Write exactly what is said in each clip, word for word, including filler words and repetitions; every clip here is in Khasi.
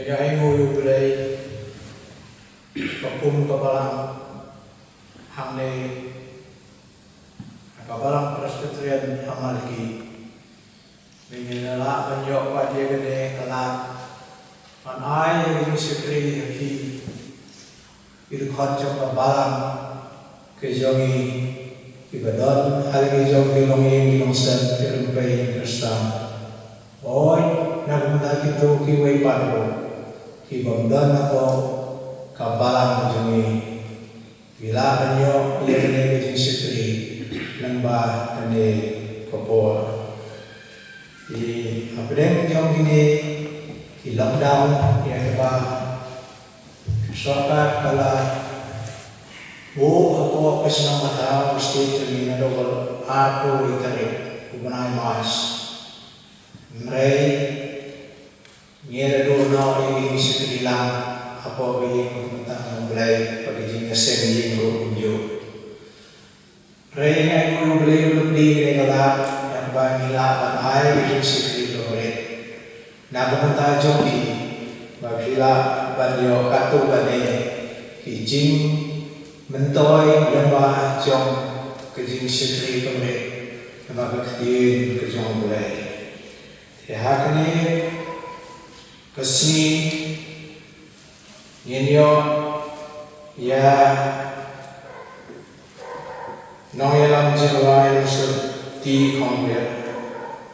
Ïa ainguh ïa U Blei, ka kum ka balang hangne, ka balang Presbyterian ha Malki. Ngin ïa lah ban ïoh pat ïa kane ka lad ban ai ïa ka jingshakri ha ki, ki dkhot jong ka balang ka jong ngi, kiba don ha la ki jong ki longïing ki longsem, ki rympei Khristan. Hooid, na ka bynta kito kiwei pat ruh, ki bym don hapoh ka balang ka jong ngi, ki lah ban ïoh ïa kane ka jingshakri lyngba kane ka por. Te hapdeng jong kine ki lockdown ïa kaba ka sorkar ka la buh hapoh ka shnong Mathaw, ka state jong ngi, naduh ka arphew wei tarik u bnai March. Hynrei ngi la duh noh ïa ka jingshakri lang hapoh ka ïing ka bynta U Blei bad ka jingïaseng ïing ruh kumjuh. Hynrei ngi ainguh ïa U Blei ba U la plie kane ka lad, ïa kaba ngi lah ban ai ka jingshakri kaba rit na ka bynta jong phi, ba phi lah ban ïoh katto katne ki jingmyntoi lyngba jong ka jingshakri kaba rit, lyngba ka ktien ka jong U Blei. Te ha kane ka sngi ngin ïoh ïa nongïalam jingrwai Mister T. Khongbiat.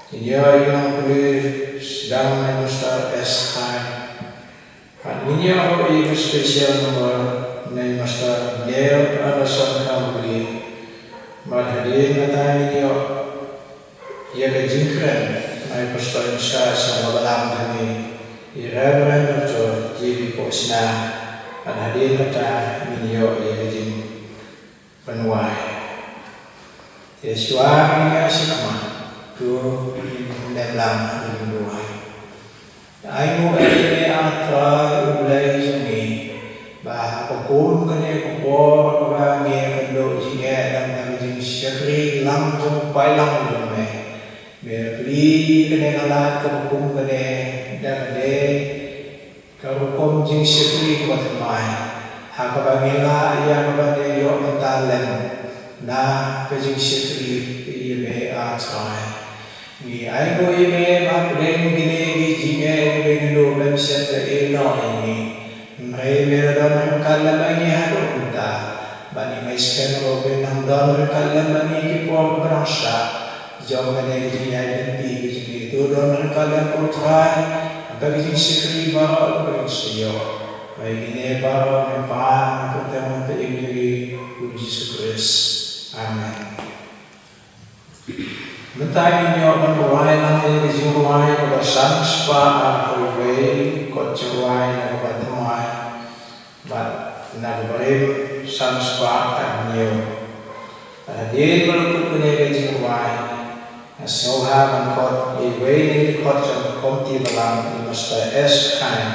Ngin ïoh ïa ki nongpule sdang na Mister S. Khai. Bad ngin ïoh ruh ïa ka special number na Mister Neil Anderson Khongbiat. Bad hadien kata ngin ïoh ïa ka jingkren na i Pastor in charge jong ka balang hangne, i Reverend Doctor J. B. Pohsna. Bad hadien kata ngin ïoh ïa ka jingpynwai. Te shuwa ngin ïa shim khmat, to ngin ïa lem lang ha ka jingduwai. Ai nguh ïa me, A Trai U Blei jong ngi, ba ha ka kum kane ka por kaba ngi ïakynduh jingeh da ka jingshakri lang jong u paidlang jong me, me la plie kane ka lad kaba kum kane da kane ka rukom jingshakri kaba thymmai, ha kaba ngi lah ïa kaba ngi ïoh mynta lem na ka jingshakri ïa me, A Trai. Ngi ainguh ïa me ba hapdeng kine ki jingeh kiba ngi duh, mem shym la ïehnoh ïa ngi. Hynrei me la don ryngkat lem bad ngi haduh mynta, bad ngi ngeit skhem ruh ba me nang don ryngkat lem bad ngi ki por kiba nang sah jong kane ka jingïaid lynti ka jong ngi. To don ryngkat lem, ko Trai, bad ka jingshakri baroh kaba ngi sa ïoh. Ba ïa kine baroh ngi pan ha ka kyrteng u Nongpynim jong ngi, u Jisu Khrist. Amen. Mynta ngin ïoh ban rwai lang ïa ka jingrwai kaba san spah arphew wei, kot jingrwai na kaba thymmai. Bad na ka barim san spah khathynñiew. Hadien ba la kut kane ka jingrwai, nga sngewbha ban khot ïa iwei na ki dkhot jong ka komiti balang, i Mister S. Khain.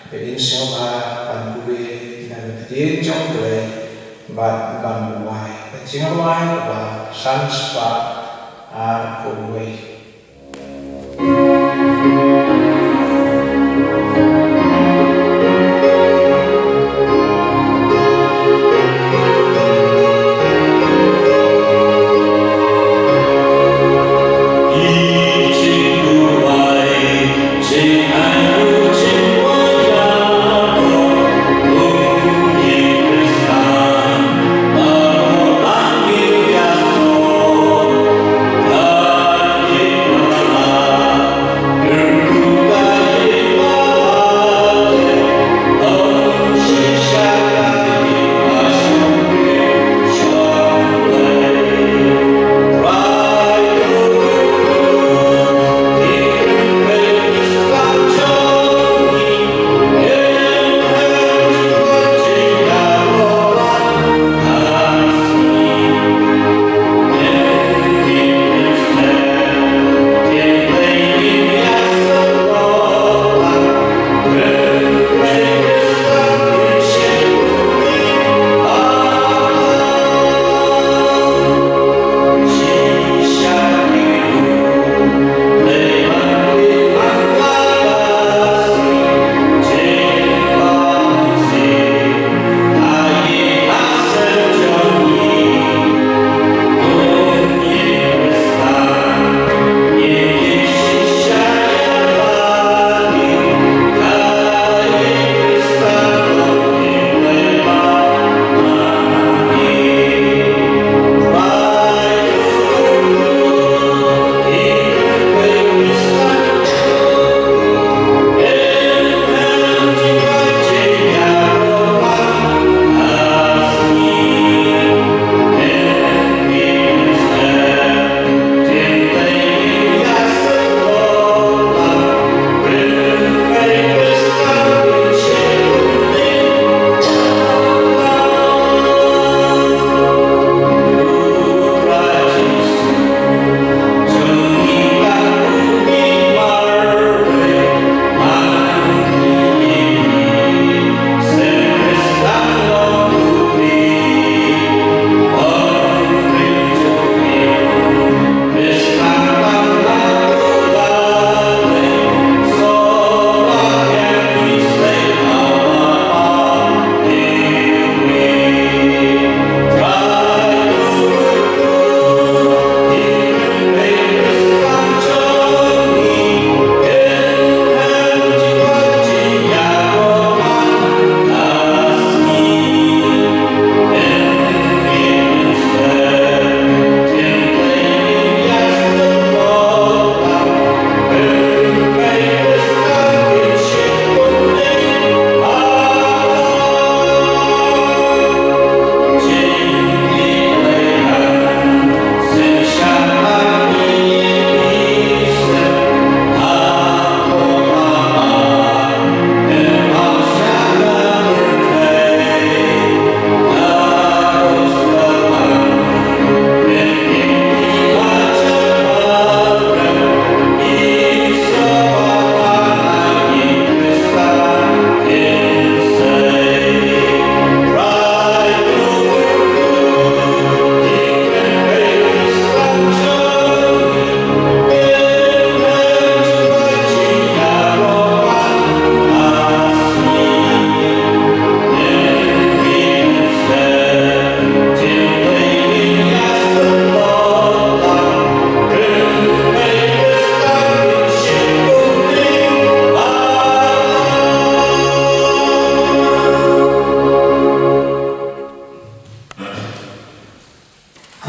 Ba in sngewbha ban pule na ka ktien jong U Blei bad ban rwai ka jingrwai kaba san spah arphew wei.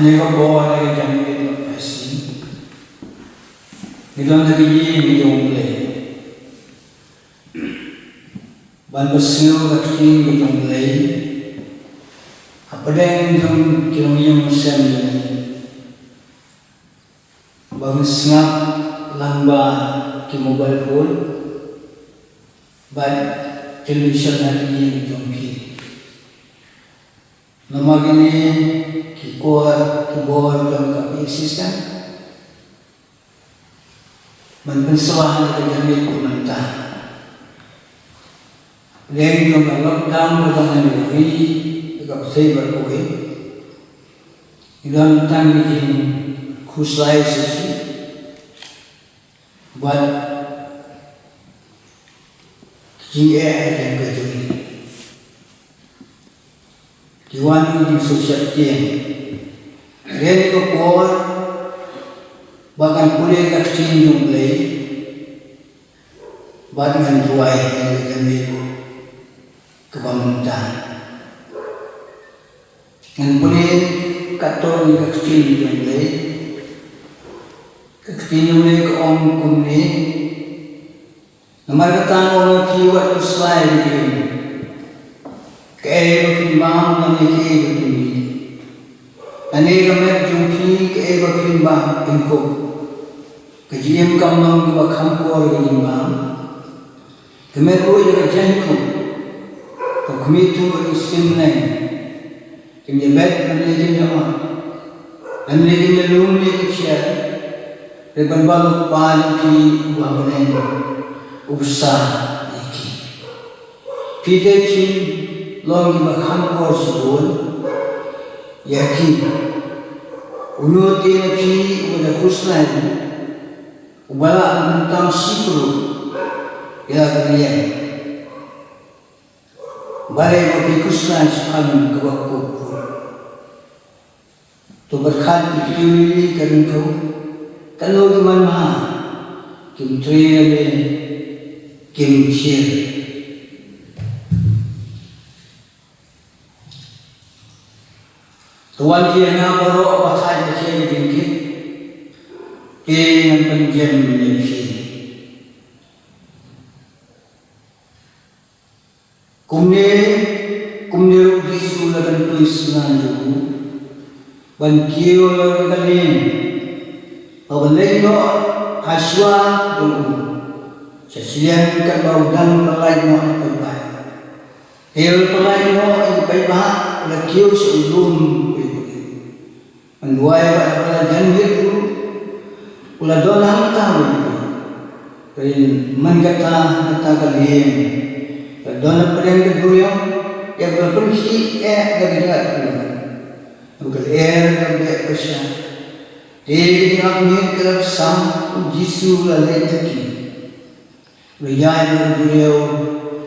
Ngi ka por ngi ka jam ngi ka pasi. Ngi don ha ka ïing jong U Blei. Ban pynsngew ka ktien ka jong U Blei hapdeng jong ki nongïing nongsem. Ba ngin sngap lang bad ki mobile phone bad television ha ki ïing jong ki. Namar kine ki por ki bor jong ka PA system. Ban pynshlur ïa ka jingmut mynta. Lem jong ka lockdown ka dang ngi ïa ka pyrthei bad kawei. Ngi don tang ki jingkhuslai shisha. Bad ki jingeh ha ka jingim. Ki wan ki jingsngewsih. Kane ka por ba kan pule ka ktien jong U Blei. Bad ngan duwai ïa kane kaba mynta. Ngan pule katto ka ktien jong U Blei. Ka ktien jong U Blei ka ong kumne. Namar kata nga ong ïa phi, wat khuslai ïa phi. Kaei ba phin bam lane kaei ba phin mih, lane ka met jong phi kaei ba phin bam, phin kup. Ka jingim kam long kaba kham kor ka jingbam. Ka met ruh ïa ka jaiñkup. Ka khmih tuh ïa ka shymneng. Kim ïa bet lane kim ïa ot, lane kim ïa lum ïa ki kshaid. Hynrei ban bam u Kpa jong phi uba ha bneng u bsa ïa ki. Phi te phin long kiba kham kor shibun ïa ki. Uno te na phi uba da khuslai, uba lah ban tam shiphew ïa ka liang. Balei ba phi khuslai shaphang kaba khuid? To pyrkhat ïa ki, ka ryngkew, katno ki manbha kim trei lane kim thied. To wan ki, nga baroh ba thait ba thied ïa ki, te ngan pynjem ïa phi. Kumne, kumne ruh u Jisu u la kyntu ïa ki synran jong u ban kiew la ka lieng, ban leit noh ha shuwa jong u sha shiliang katba u dang pyllait noh ïa ki paidbah. Te u la pyllait noh ïa ki paidbah, u la kiew sha u lum u paidbah. Ban duwai bad haba la jan miet ruh u la don hangta bad u. Hynrei man kata, kata ka lieng ka la don hapdeng ka duriaw, ïa kaba la pynkhih eh da ka jingïaid pynlong. Naba ka lyer ka la beh pyrshah. Te ka jingïaid miet ka la pyrshah, u Jisu u la leit ha ki. U la ïaid bad ka duriaw,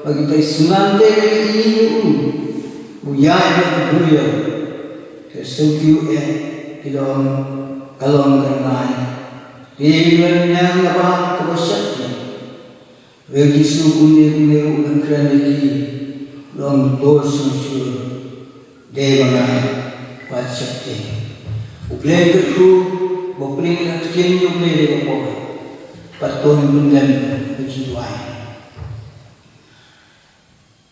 bad kita ki synran te ki la ïohi ïa u. U ïaid bad ka duriaw. Te sngewthuh eh ki la ong, ka long ka rngai. Te ki la ñiang na ka bhah kaba sheptieng. Hynrei u Jisu kumne kumne ruh u la kren ïa ki, u la ong, to sngewsih. Dei ba nga wat sheptieng. U Blei u kyrkhu ba pule ïa ka ktien jong U Blei ha kane ka por. Bad to ngin pyndem ka jingduwai.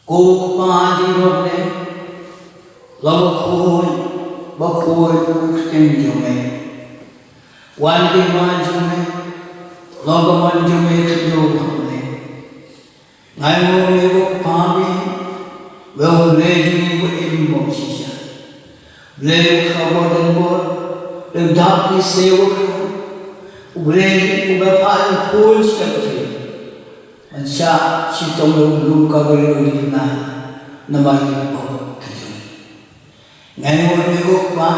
Ko Kpa jong ngi, long bakhuid, bakhuid ka kyrteng jong me. Wan ka hima jong me, long ka mon jong me khyndiat ha bneng. Nga ainguh ïa me ko Kpa, me U Blei jong ngi uba im bad shisha. Blei u khraw bor don bor, Blei u dap ki seh u khraw. U Blei uba phah ïa u Khun sha ka pyrthei ban shah shitom ïa u Kalbari, ïa u dikna namar ki pop ki jong ngi. Nga ainguh ïa me ko Kpa,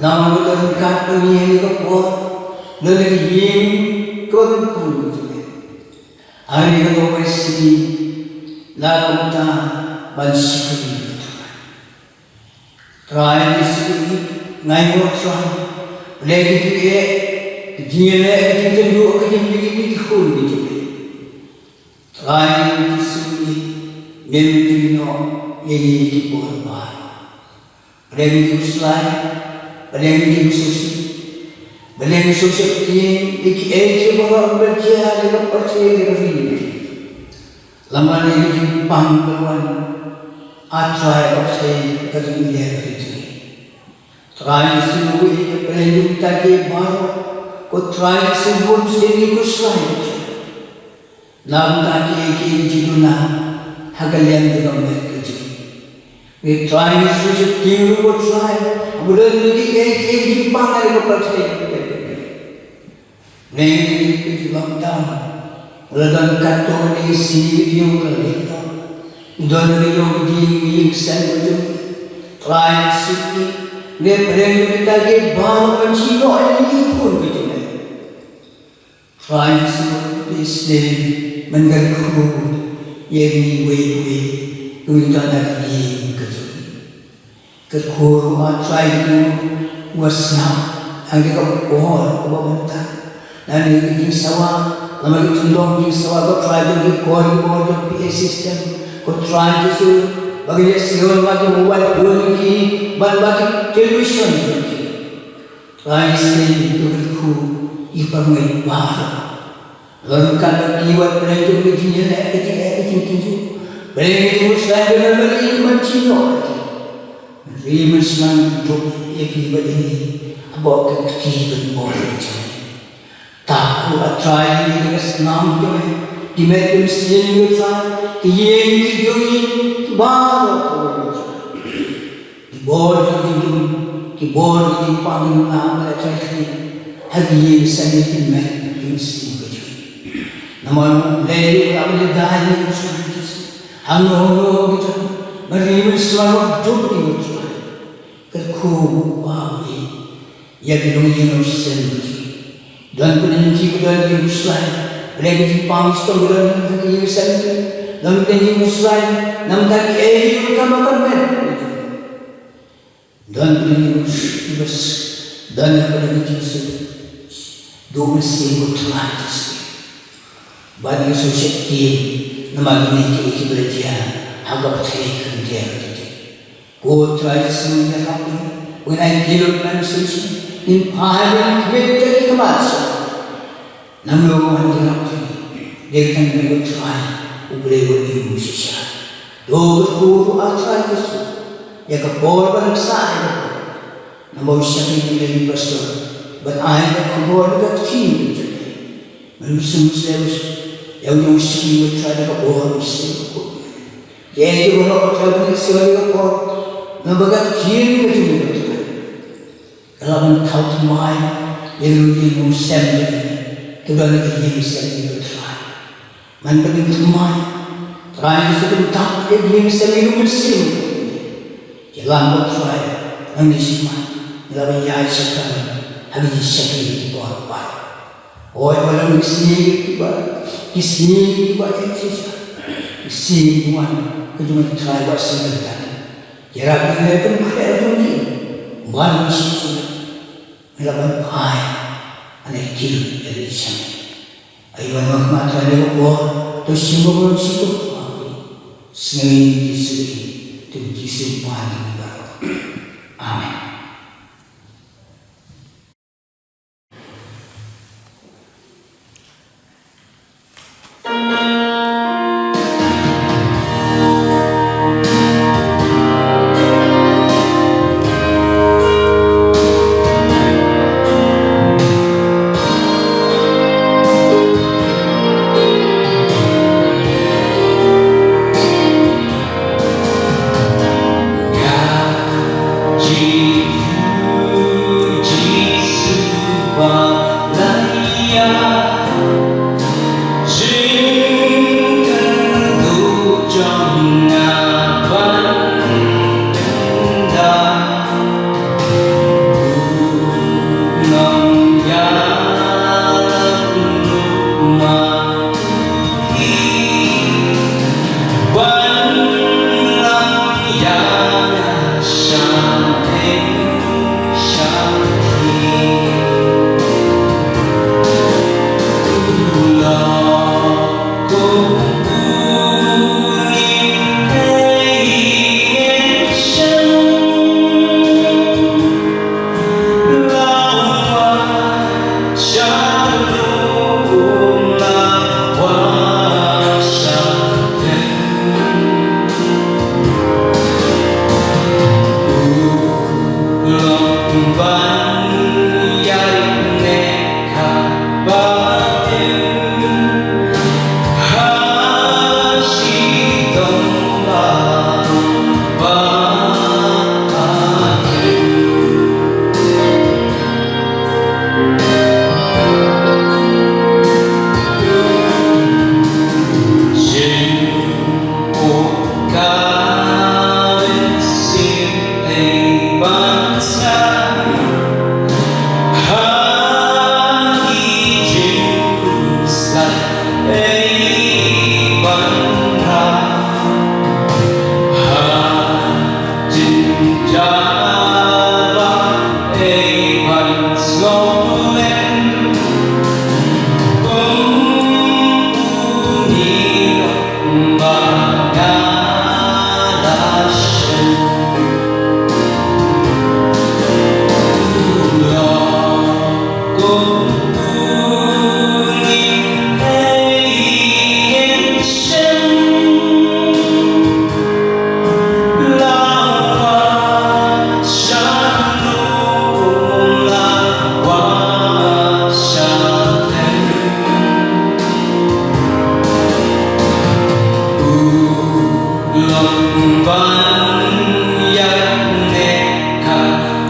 namar ba don ryngkat bad ngi ha kane ka por, na kane ka ïing, ko Khun jong me. Ha kane ka por ba shisha, la kumta ban shakri ïa U Trai. Trai Jisu, nga ainguh Trai, pynlong ïa ki jingeh, ki jingïaleh, ki jingtynjuh, ki jingpyni, ki khun ki jingeh. Trai Jisu, ngim ju ïehnoh ïa ngi ki bor ba. Pynlong ïa ngi khuslai, Balei ngin ïeng sngewsih? Balei ngin sngewsih ïa kiei kiei baroh kiba la jia ha ka pyrthei, ha ka ri? Namar ïa ka jingpang ka wan, A Trai, ha ka pyrthei, ha ka ri, ha ka ri jong ngi. Trai Jisu, ïa ka pyrthei jong kita kiei baroh, ko Trai Jisu, bun sien ngi khuslai. Na bynta kiei kiei ki duna ha ka liang jong ka met ka jong ngi. Ngi Trai Jisu, sheptieng ruh ko Trai, haba don kiei kiei ki jingpang ha ka pyrthei. Ngi ngi ki lockdown. La don katto katne sngi ki ïoh la leh noh. Don ki ïoh ki ïing ki sem ka jong ngi. Trai Jisu, ngi pyrshang kita kiei baroh ban sngewthuh ïa ki khun ka jong ngi. Trai Jisu, phi sngewbha ban kyrkhu ïa ngi uwei uwei, uwei uwei uba don ha ka ïing ka jong ngi. Kyrkhu ruh, A Trai, ïa uba sngap ha kane ka por kaba mynta. Lane ki jingsawa, lane ki jingdon jingsawa, ko Trai, jong ki kor ki bor jong P A system, ko Trai Jisu, ba ki ïa sngewthuh ba ki mobile phone jong ki, bad ba ki television jong ki. Trai Jisu, to kyrkhu ïa ki para bangeit baroh. Lada ka don kiwei, Blei, jong ka jingïaleh, ka jingeh, ka jingtynjuh, Blei, ka jingkhuslai, Blei, Blei, Blei, ban sngewthuh ïa ki. Blei, ban sngewthuh ïa ki ba ïa ngi, hapoh ka kti ban bor jong ngi. Tap ruh, A Trai, ïa ka snam jong ngi, ki met ki mynsiem, A Trai, ki ïing ki jong ngi, ki baroh, A Trai. Ki bor ki jingdum, ki bor ki jingpang, ki nang, A Trai, ha ki ïing ki sem, ki met ki mynsiem ki jong ngi. Namar U Blei u la ïada ïa ngi, A Trai Jisu. Hangno hangno ki jong ngi, Mari Mynsiem Bakhuid, ki, A Trai. Kyrkhu ba u ïa ki longïing longsem ki. Don pynïaid ki, don ki khuslai. Blei, ki jingpang shitom ki don ha ki ïing ki sem ki. Don pynïaid ki khuslai namar ka kiei kiei kaba kan met. Don pynïaid ki khuslai, don pynïaid ki khuslai. Don mynsiem, ko Trai Jisu. Bad ngi sngewsih ïa ki namar kine kiei kiei kiba la jia ha ka pyrthei, ka pyrthei. Ko Trai Jisu, ïarap ïa ngi, ngin ai kyllut, ngin ai mynsiem, ngin phai, ngin kmen ïa ki khmat. Nangno wan ïarap ïa ngi? Dei tang me, ko Trai, U Blei uba im shisha. To kyrkhu ruh, A Trai Jisu, ïa ka por ban sah ïa ka por. Namar u shakri ïa ngi, Pastor, ban ai ka khubor ka ktien ka jong U Blei. Ngan sngewsih ïa u, ïa u, ïa u shakri, ko Trai, da ka bor u sngewsih. Ïa u baroh, ko Trai, ban sngewsih ïa ka bor, namar ka ktien ka jong U Blei, ko Trai, ka lah ban thaw thymmai ïa u ïing u sem jong ngi, ka don ka ïing sem jong ngi, ko Trai. Man ka ding thymmai, Trai Jisu, ban thaw ïa u ïing sem ïa u mynsiem. Ïalam, ko Trai, nangne shakhmat ngi lah ban ïaid shakri ha ki jingshakri ki bor baroh. Hooid, ba long ki sngi kiba, ki sngi kiba eh shisha, ki sngi ki wan ka jong U Trai ba sngewthuh. Ïarap ïa ngi, pynkhih ïa ngi, ban shisha ngi lah ban phai, ban ai kyllut ïa ki jingshakri. Ai wan ma khmat, Trai, ïa ka bor, to shim ka bor, shim ka bor. Sngew ïa ngi, Jisu, to Jisu, Trai jong ngi baroh. Amen.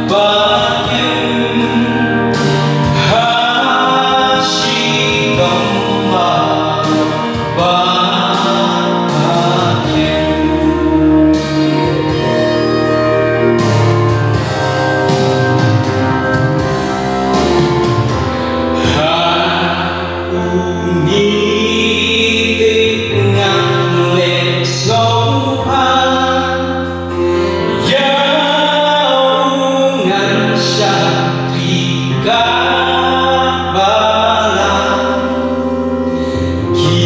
Ba im ha shi tong ba ba im ha u ni te ngang le so pa. Ïa u ngan shah kri ka balang, ki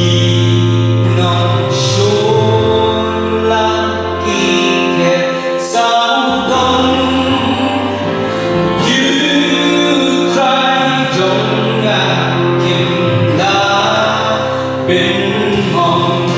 nongshun la ki khet sawdong, ïa u Trai jong nga kim lah pynmong.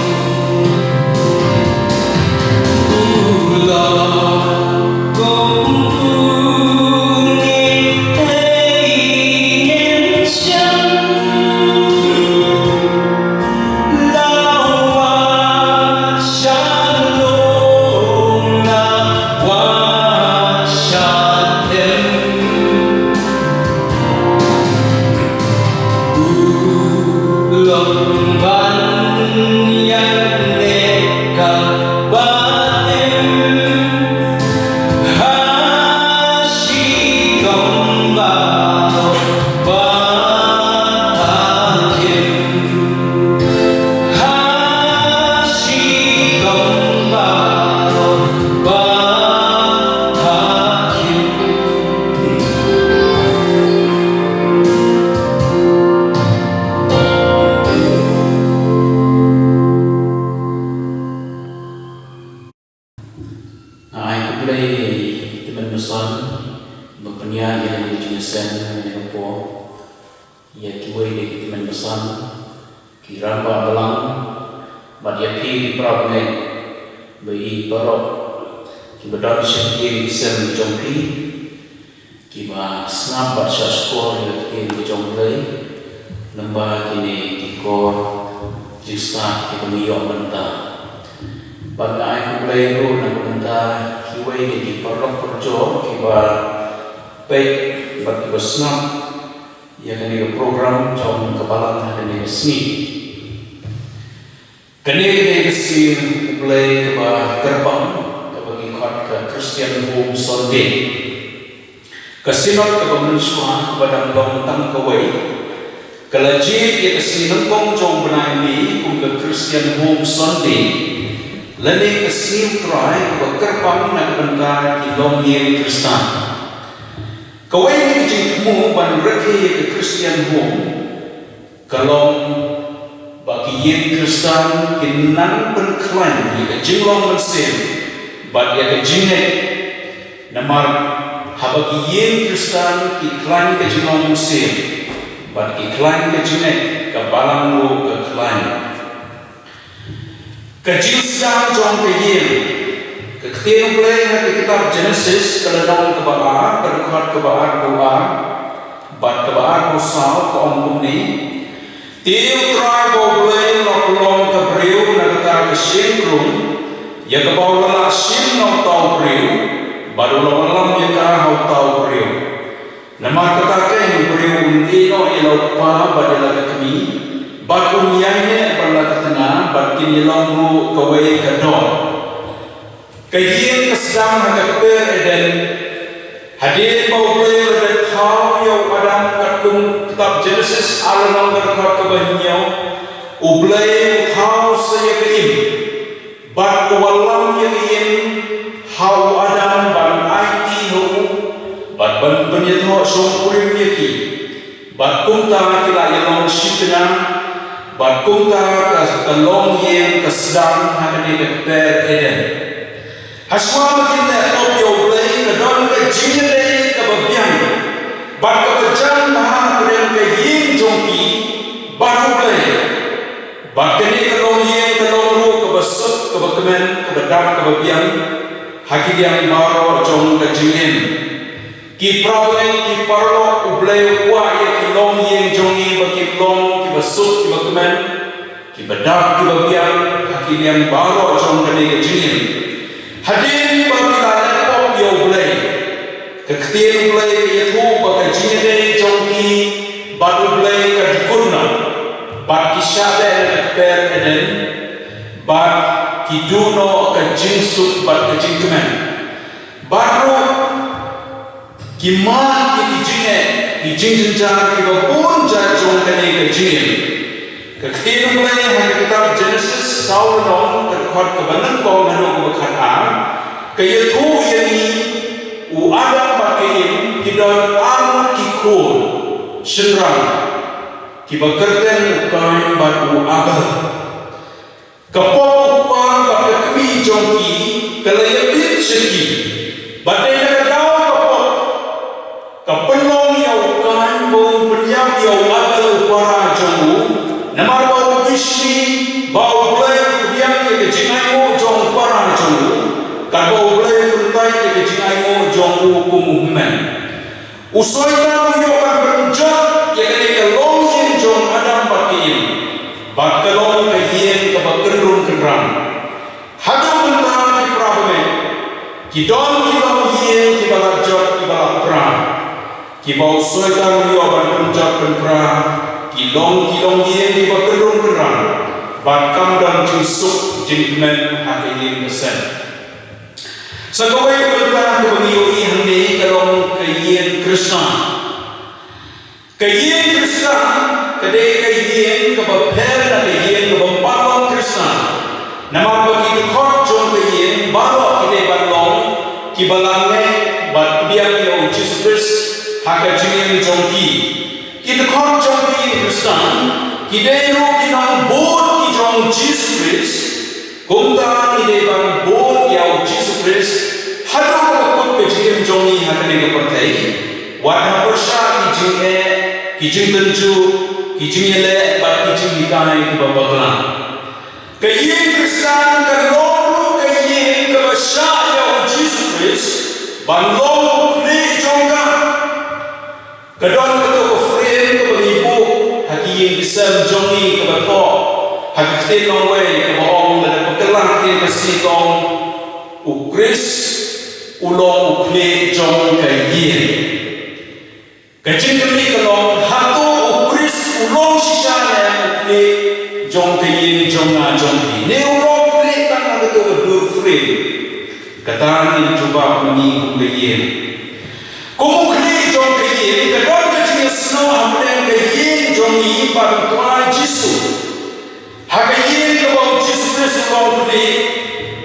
U long ban ïaid ne ka ba im ha shi tong ba ba kim, ha shi tong ba ba kim. Ai khublei ïa i Tymmen Basan ba pynïaid ïa kane ka jingïaseng ha kane ka por, ïa kiwei de ki Tymmen Basan, ki rangbah balang, bad ïa phi ki para bangeit, ba i baroh kiba don sha ki ïing ki sem jong phi, kiba sngap bad shahshkor ïa ka ktien ka jong U Blei lyngba kine ki kor jingstad kiba ngi ïoh mynta. Bad nga ai khublei ruh na ka bynta kiwei de ki paralok parajor kiba peit bad kiba sngap ïa kane ka program jong ka balang ha kane ka sngi. Kane ka dei ka sngi U Blei kaba kyrpang, kaba ngi khot ka Christian Home Sunday. Ka Synod kaba mynshuwa kaba dang long tang kawei, ka la jied ïa ka sngi nyngkong jong u bnai May kum ka Christian Home Sunday, lane ka sngi U Trai kaba kyrpang na ka bynta ki longïing Khristan. Kawei na ki jingthmu ban rakhe ïa ka Christian Home ka long ba ki ïing Khristan kin nang pynkhlaiñ ïa ka jinglong mynsiem bad ïa ka jingngeit. Namar haba ki ïing Khristan ki khlaiñ ka jinglong mynsiem bad ki khlaiñ ka jingngeit, ka balang ruh ka khlaiñ. Ka jingsdang jong ka ïing. Ka ktien U Blei ha ka kitab Jenesis, ka lynnong kaba ar, ka dkhot kaba arphew ar bad kaba arphew saw, ka ong kumne: Te U Trai ba U Blei u la pynlong ka briew na kata ka shyieng krung ïa kaba u la lah shim na uta u briew, bad u la wallam ïa ka ha uta u briew. Namar kata keiñ u briew un ïehnoh ïa la u kpa bad ïa la ka kmie, bad un ïaineh bad la ka tnga, bad kin ïalong ruh kawei ka doh. Ka ïing ka sdang ha ka kper Eden. Hadien ba U Blei u la dep thaw ïa u Adam, katkum kitab Jenesis ar lynnong ka dkhot kaba hynñiew, U Blei u thaw sa ïa ka im. Bad u wallam ïa ka ïing ha u Adam ban aiti ha u, bad ban pynïathoh shongkurim ïa ki. Bad kumta ki la ïalong shi tnga, bad kumta ka, ka longïing ka sdang ha kane ka kper Eden. Hashwa ba kin leh pop ïa U Blei, ka don ka jingïadei kaba biang bad kaba jan bha hapdeng ka ïing jong ki bad U Blei. Bad kane ka longïing ka long ruh kaba suk, kaba kmen, kaba dap, kaba biang ha ki liang baroh jong ka jingim. Ki para bangeit, ki paralok, U Blei u kwah ïa ki longïing jong ngi ba kin long kiba suk, kiba kmen, kiba dap, kiba biang ha ki liang baroh jong kane ka jingim. Hadien ba ki la leh pop ïa U Blei, ka Ktien U Blei ka ïathuh ba ka jingïadei jong ki bad U Blei ka dukun noh, bad ki shah leh na ka kper Eden, bad ki duh noh ka jingsuk bad ka jingkmen. Bad ruh ki mad ïa ki jingeh, ki jingjynjar kiba bun jait jong kane ka jingim. Ka ktien U Blei ha ka kitab Genesis saw lynnong, ka dkhot kaba nyngkong haduh kaba khatar, ka ïathuh ïa ngi, u Adam bad ka Im ki don arngut ki khun shynrang, kiba kyrteng u Kain bad u Abel. Ka pop u kpa bad ka kmie jong ki ka la ïabit sha ki, bad dei na ka daw ka pop ka pynlong ïa u Kain ba un pynïap ïa u Abel u para jong u, namar ba u bishni ba U Blei u pdiang ïa ka jingainguh jong u para jong u, katba U Blei u kyntait ïa ka jingainguh jong u kum u hynmen. U Soitan u ïoh ban pynjot ïa kane ka longïing jong Adam bad ka Im, bad ka long ka ïing kaba kynrum kynram. Haduh mynta ki para bangeit ki don ki longïing kiba la jot kiba la pra, kiba u Soitan u ïoh ban pynjot pynpra, ki long ki longïing kiba kynrum kynram, bad kam don jingsuk jingkmen ha ka ïing ka sem. Sa kawei ka bynta kaba ngi ïohi hangne ka long ka ïing Khristan. Ka ïing Khristan ka dei ka ïing kaba pher na ka ïing kaba ym pat long Khristan. Namar ba ki dkhot jong ka ïing baroh ki dei ban long kiba la ngeit bad pdiang ïa u Jisu Khrist ha ka jingim jong ki. Ki dkhot jong ka ïing Khristan ki dei ruh ki nongbud ki jong u Jisu Khrist. Kumta ngi dei ban bud ïa u Jisu Khrist haduh kaba kut ka jingim jong ngi ha kane ka pyrthei, wat ha pyrshah ki jingeh, ki jingtynjuh, ki jingïaleh bad ki jinghikai kiba bakla. Ka ïing Khristan ka long ruh ka ïing kaba shah ïa u Jisu Khrist ban long u khlieh jong ka. Ka don kato ka frame kaba ngi buh ha ki ïing ki sem jong ngi kaba thoh ha ka ktien nongwei kaba ong, lada phi kylla ka ktien Khasi ka ong, U Khrist u long u khlieh jong ka ïing. Ka jingkylli ka long, hato U Khrist u long shisha ne em u khlieh jong ka ïing jong nga jong phi, ne u long khlieh tang na kato ka dur frame? Kata ngin jubab ma ngi kum ka ïing. Kum u khlieh jong ka ïing, ka don ka jingïasnoh hapdeng ka ïing jong ngi bad U Trai Jisu. Ha ka ïing kaba u Jisu Khrist u long u khlieh,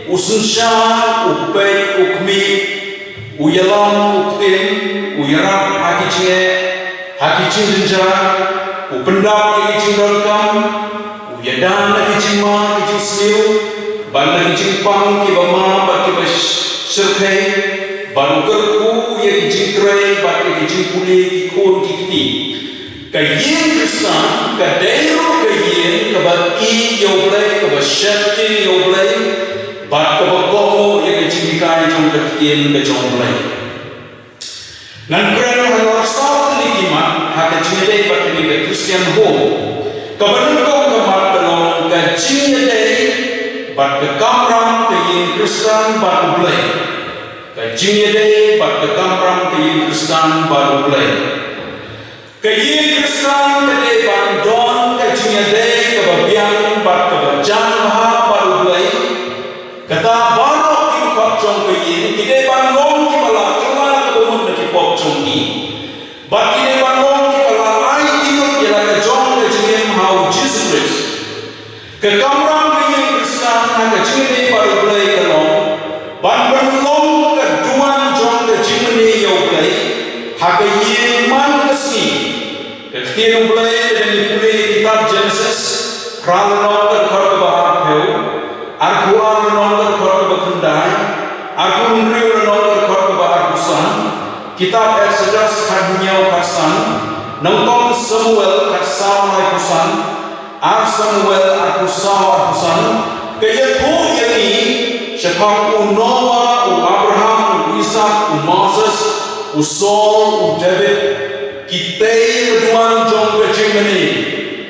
u synshar, u peit, u khmih, u ïalam, u ktien, u ïarap ha ki jingeh, ha ki jingjynjar, u pyndap ïa ki jingdonkam, u ïada na ki jingma ki jingsniew, bad na ki jingpang kiba ma bad kiba sh-, shyrkhei, bad u kyrkhu ïa ki jingtrei bad ïa ki jingpule ki khun ki kti. Ka ïing Khristan ka dei ruh ka ïing kaba ïeit ïa U Blei, kaba sheptieng ïa U Blei, bad kaba kohnguh ïa ka jinghikai jong ka ktien ka jong U Blei. Ngan kren halor saw tylli ki mat ha ka jingïadei bad kane ka Christian home. Kaba nyngkong ka mat ka long ka jingïadei bad ka kamram ka ïing Khristan bad U Blei. Ka jingïadei bad ka kamram ka ïing Khristan bad U Blei. Ka ïing Khristan ka dei ban don ka jingïadei kaba biang bad kaba jan bha bad U Blei. Kata baroh ki dkhot jong ka ïing ki dei ban long kiba la kylla kaba mut na ki pop jong ki. Bad ki dei ban long kiba la ai ïa ka jong ka jingim ha u Jisu Khrist. Ka kamram ka ïing Khristan ha ka jingïadei bad U Blei ka long ban pynlong ka duwan jong ka jingmane ïa U Blei ha ka ïing man ka sngi. Ka ktien U Blei lada ngi pule kitab Genesis, phra lynnong ka dkhot kaba arphew, arphew ar lynnong ka dkhot kaba khyndai, arphew hynriew lynnong ka dkhot kaba arphew san, kitab Exodus khathynñiew khatsan, nyngkong Samuel khatsaw laiphew san, ar Samuel arphew saw arphew san, ka ïathuh ïa ngi shaphang u Noah, u Abraham, u Isaak, u Moses, u Saul, u David, ki tei ka duwan jong ka jingmane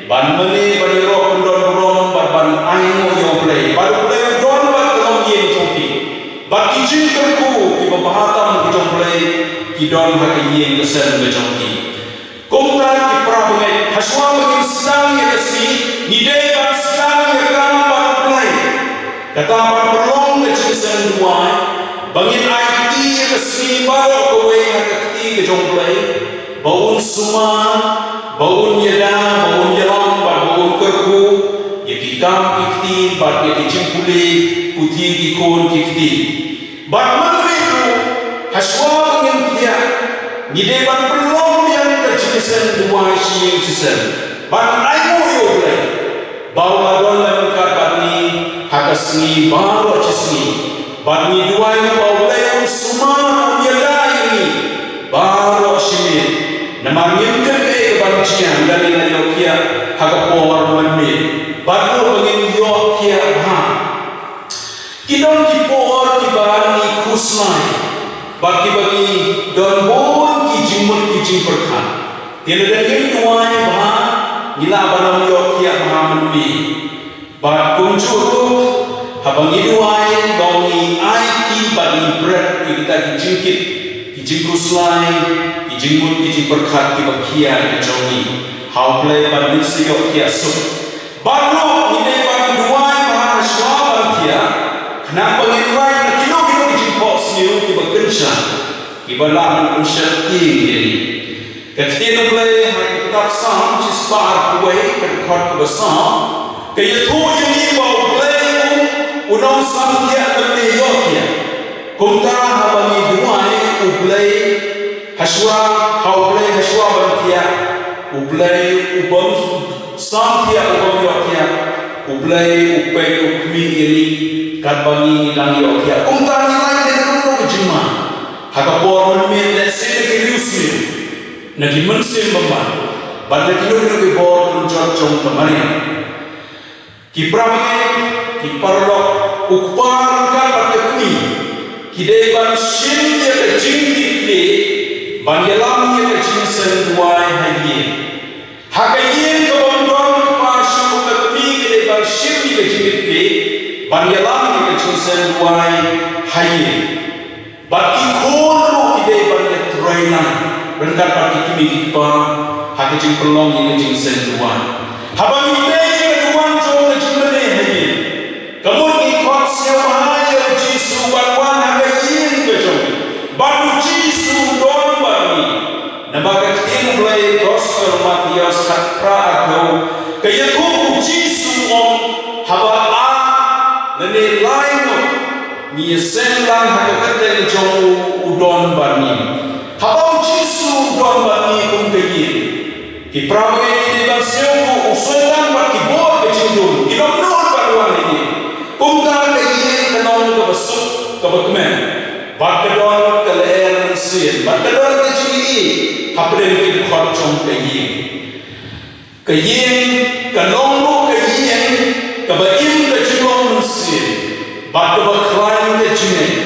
ban mane, ban ïaroh kyndon burom bad ban ainguh ïa U Blei. Bad U Blei u don bad ka longïing jong ki, bad ki jingkyrkhu kiba bha tam ki jong U Blei ki don ha ka ïing ka sem ka jong ki. Kumta ki para bangeit, hashwa ba ngin sdang ïa ka sngi, ngi dei ban sdang ïa ka bad U Blei. Kata ban pynlong ka jingseng duwai ba ngin aiti ïa ka sngi baroh kawei ha ka kti ka jong U Blei, ba un sumar, ba un ïada, ba un ïalam bad ba un kyrkhu ïa ki kam ki kti bad ïa ki jingpule puthi ki khun ki kti. Bad mynmiet ruh, hashwa ba ngin thiah, ngi dei ban pynlong biang ka jingseng duwai shi ïing shi sem ban ainguh ïa U Blei ba u la don lem bad ngi ha ka sngi baroh shi sngi. Bad ngi duwai ba U Blei un sumar, un ïada ïa ngi baroh shi miet. Namar ngim tip kaei kaban jia lada ngin ïohthiah ha ka por mynmiet. Bad ruh ba ngin ïohthiah bha. Ki don ki por kiba ngi khuslai bad kiba ngi don bun ki jingmut ki jingpyrkhat. Te lada ngim duwai bha, ngi lah ban ym ïohthiah bha mynmiet. Bad kumjuh ruh, haba ngi duwai, long ngi aiti bad ngi bret ïa kita ki jingkit, ki jingkhuslai, ki jingmut ki jingpyrkhat kiba khia ka jong ngi ha U Blei bad ngin sa ïohthiah suk. Bad ruh ngi dei ban duwai bha hashwa ban thiah, khnang ba ngin lait na kino kino ki jingphohsniew kiba kynsha, kiba lah ban pynsheptieng ïa ngi. Ka ktien U Blei ha ka kitab Salm shispah arphew wei, ka dkhot kaba saw, ka ïathuh ïa ngi ba U Blei u, un ym samthiah lymne ïohthiah. Kumta haba ngi duwai U Blei hashwa, ha U Blei hashwa ban thiah, U Blei u bym samthiah, u bym ïohthiah, U Blei u peit u khmih ïa ngi katba ngi dang ïohthiah. Kumta ngi lait na kano kano ka jingma ha ka por mynmiet, lehse na ki riewsniew, na ki mynsiem bymman, bad na kino kino ki bor pynjot jong ka mariang. Ki para bangeit, ki paralok, u kpa ryngkat bad ka kmie ki dei ban shim ïa ka jingkitkhlieh ban ïalam ïa ka jingseng duwai ha ïing. Ha ka ïing ka bym don kpa shuh, ka kmie ka dei ban shim ïa ka jingkitkhlieh ban ïalam ïa ka jingseng duwai ha ïing. Bad ki khun ruh ki dei ban ïatreilang ryngkat bad ki kmie ki kpa ha ka jingpynlong ïa ka jingseng duwai. Haba ngi tei ïa ka duwan jong ka jingmane ha ïing, ka mut ngi khot sngewbha ïa U Jisu ban wan ha ka ïing ka jong ngi, bad U Jisu un don bad ngi. Naba ka ktien U Blei, Gospel Mathaios khatphra arphew, ka ïathuh U Jisu u ong, haba ar lane lai ngut ngi ïaseng lang ha ka kyrteng jong u, u don bad ngi. Haba U Jisu u don bad ngi kum ka ïing, ki para bangeit, ngi dei ban sngewthuh, u Soitan bad ki bor ka jingdum kim nud ban wan ha ngi. Kumta ka ïing kan long kaba suk, kaba kmen, bad ka don ka lyer mynsiem, bad ka don ka jingïeit hapdeng ki dkhot jong ka ïing. Ka ïing kan long ruh ka ïing kaba im ka jinglong mynsiem bad kaba khlaiñ ka jingngeit.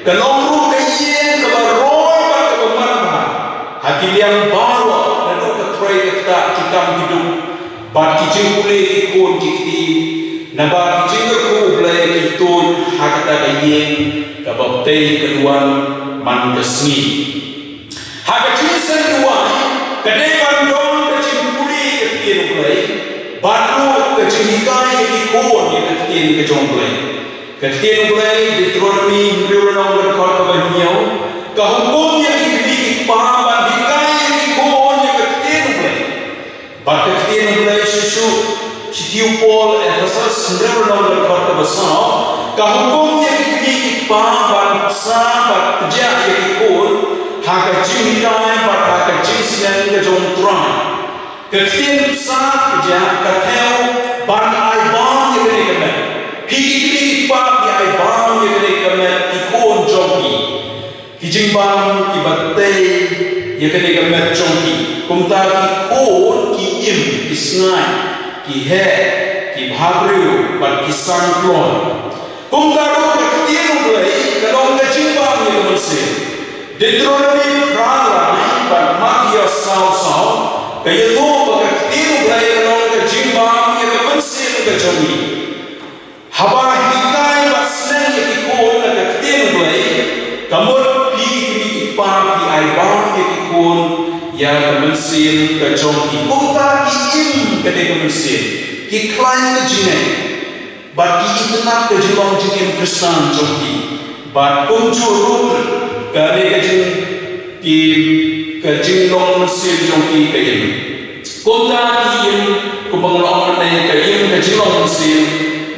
Kan long ruh ka ïing kaba roi bad kaba manbha ha ki liang baroh, naduh ka trei ka ktah, ki kam ki duk, bad ki jingpule ki khun ki kti, naba ki jingkyrkhu U Blei ki tuid ha kata ka ïing kaba ptei ka duwan man ka sngi. Ha ka jingseng duwai, ka dei ban don ka jingpule ka ktien U Blei, bad ruh ka jinghikai ïa ki khun ïa ka ktien ka jong U Blei. Ka ktien U Blei, Deuteronomi hynriew lynnong, ka dkhot kaba hynñiew, ka hukum ïa ki kmie ki kpa ban hikai ïa ki khun ïa ka ktien U Blei. Bad ka ktien U Blei shuh shuh, shithi u Paul Ephesos hynriew lynnong, ka dkhot kaba saw, ka hukum ïa ki kmie ki kpa ban bsa bad pjah ïa ki khun ha ka jinghikai bad ha ka jingsneng ka jong U Trai. Ka ktien bsa pjah ka thew ban ai bam ïa kane ka met. Phi ki kmie ki kpa, phi ai bam ïa kane ka met, ki khun jong phi. Ki jingbam kiba tei ïa kane ka met jong ki. Kumta ki khun ki im, ki sngaid, ki heh, ki bhabriew bad ki san kloi. Kumta ruh ka ktien U Blei ka long ka jingbam ïa ka mynsiem. Deuteronomi phra lai bad Mathaios saw saw, ka ïathuh ba ka ktien U Blei ka long ka jingbam ïa ka mynsiem ka jong ngi. Haba hikai bad sneng ïa ki khun na ka ktien U Blei, ka mut phi ki kmie ki khun ïa ka mynsiem ka jong ki. Kumta ki im ka dei ka mynsiem, ki khlaiñ ka jingngeit, bad ki itynnad ka jinglong jingim Khristan jong ki. Bad kumjuh ruh ka dei ka jing, ki, ka jinglong mynsiem jong ki ka im. Kumta ki im kumba nga la ong mynne, ka im ka jinglong mynsiem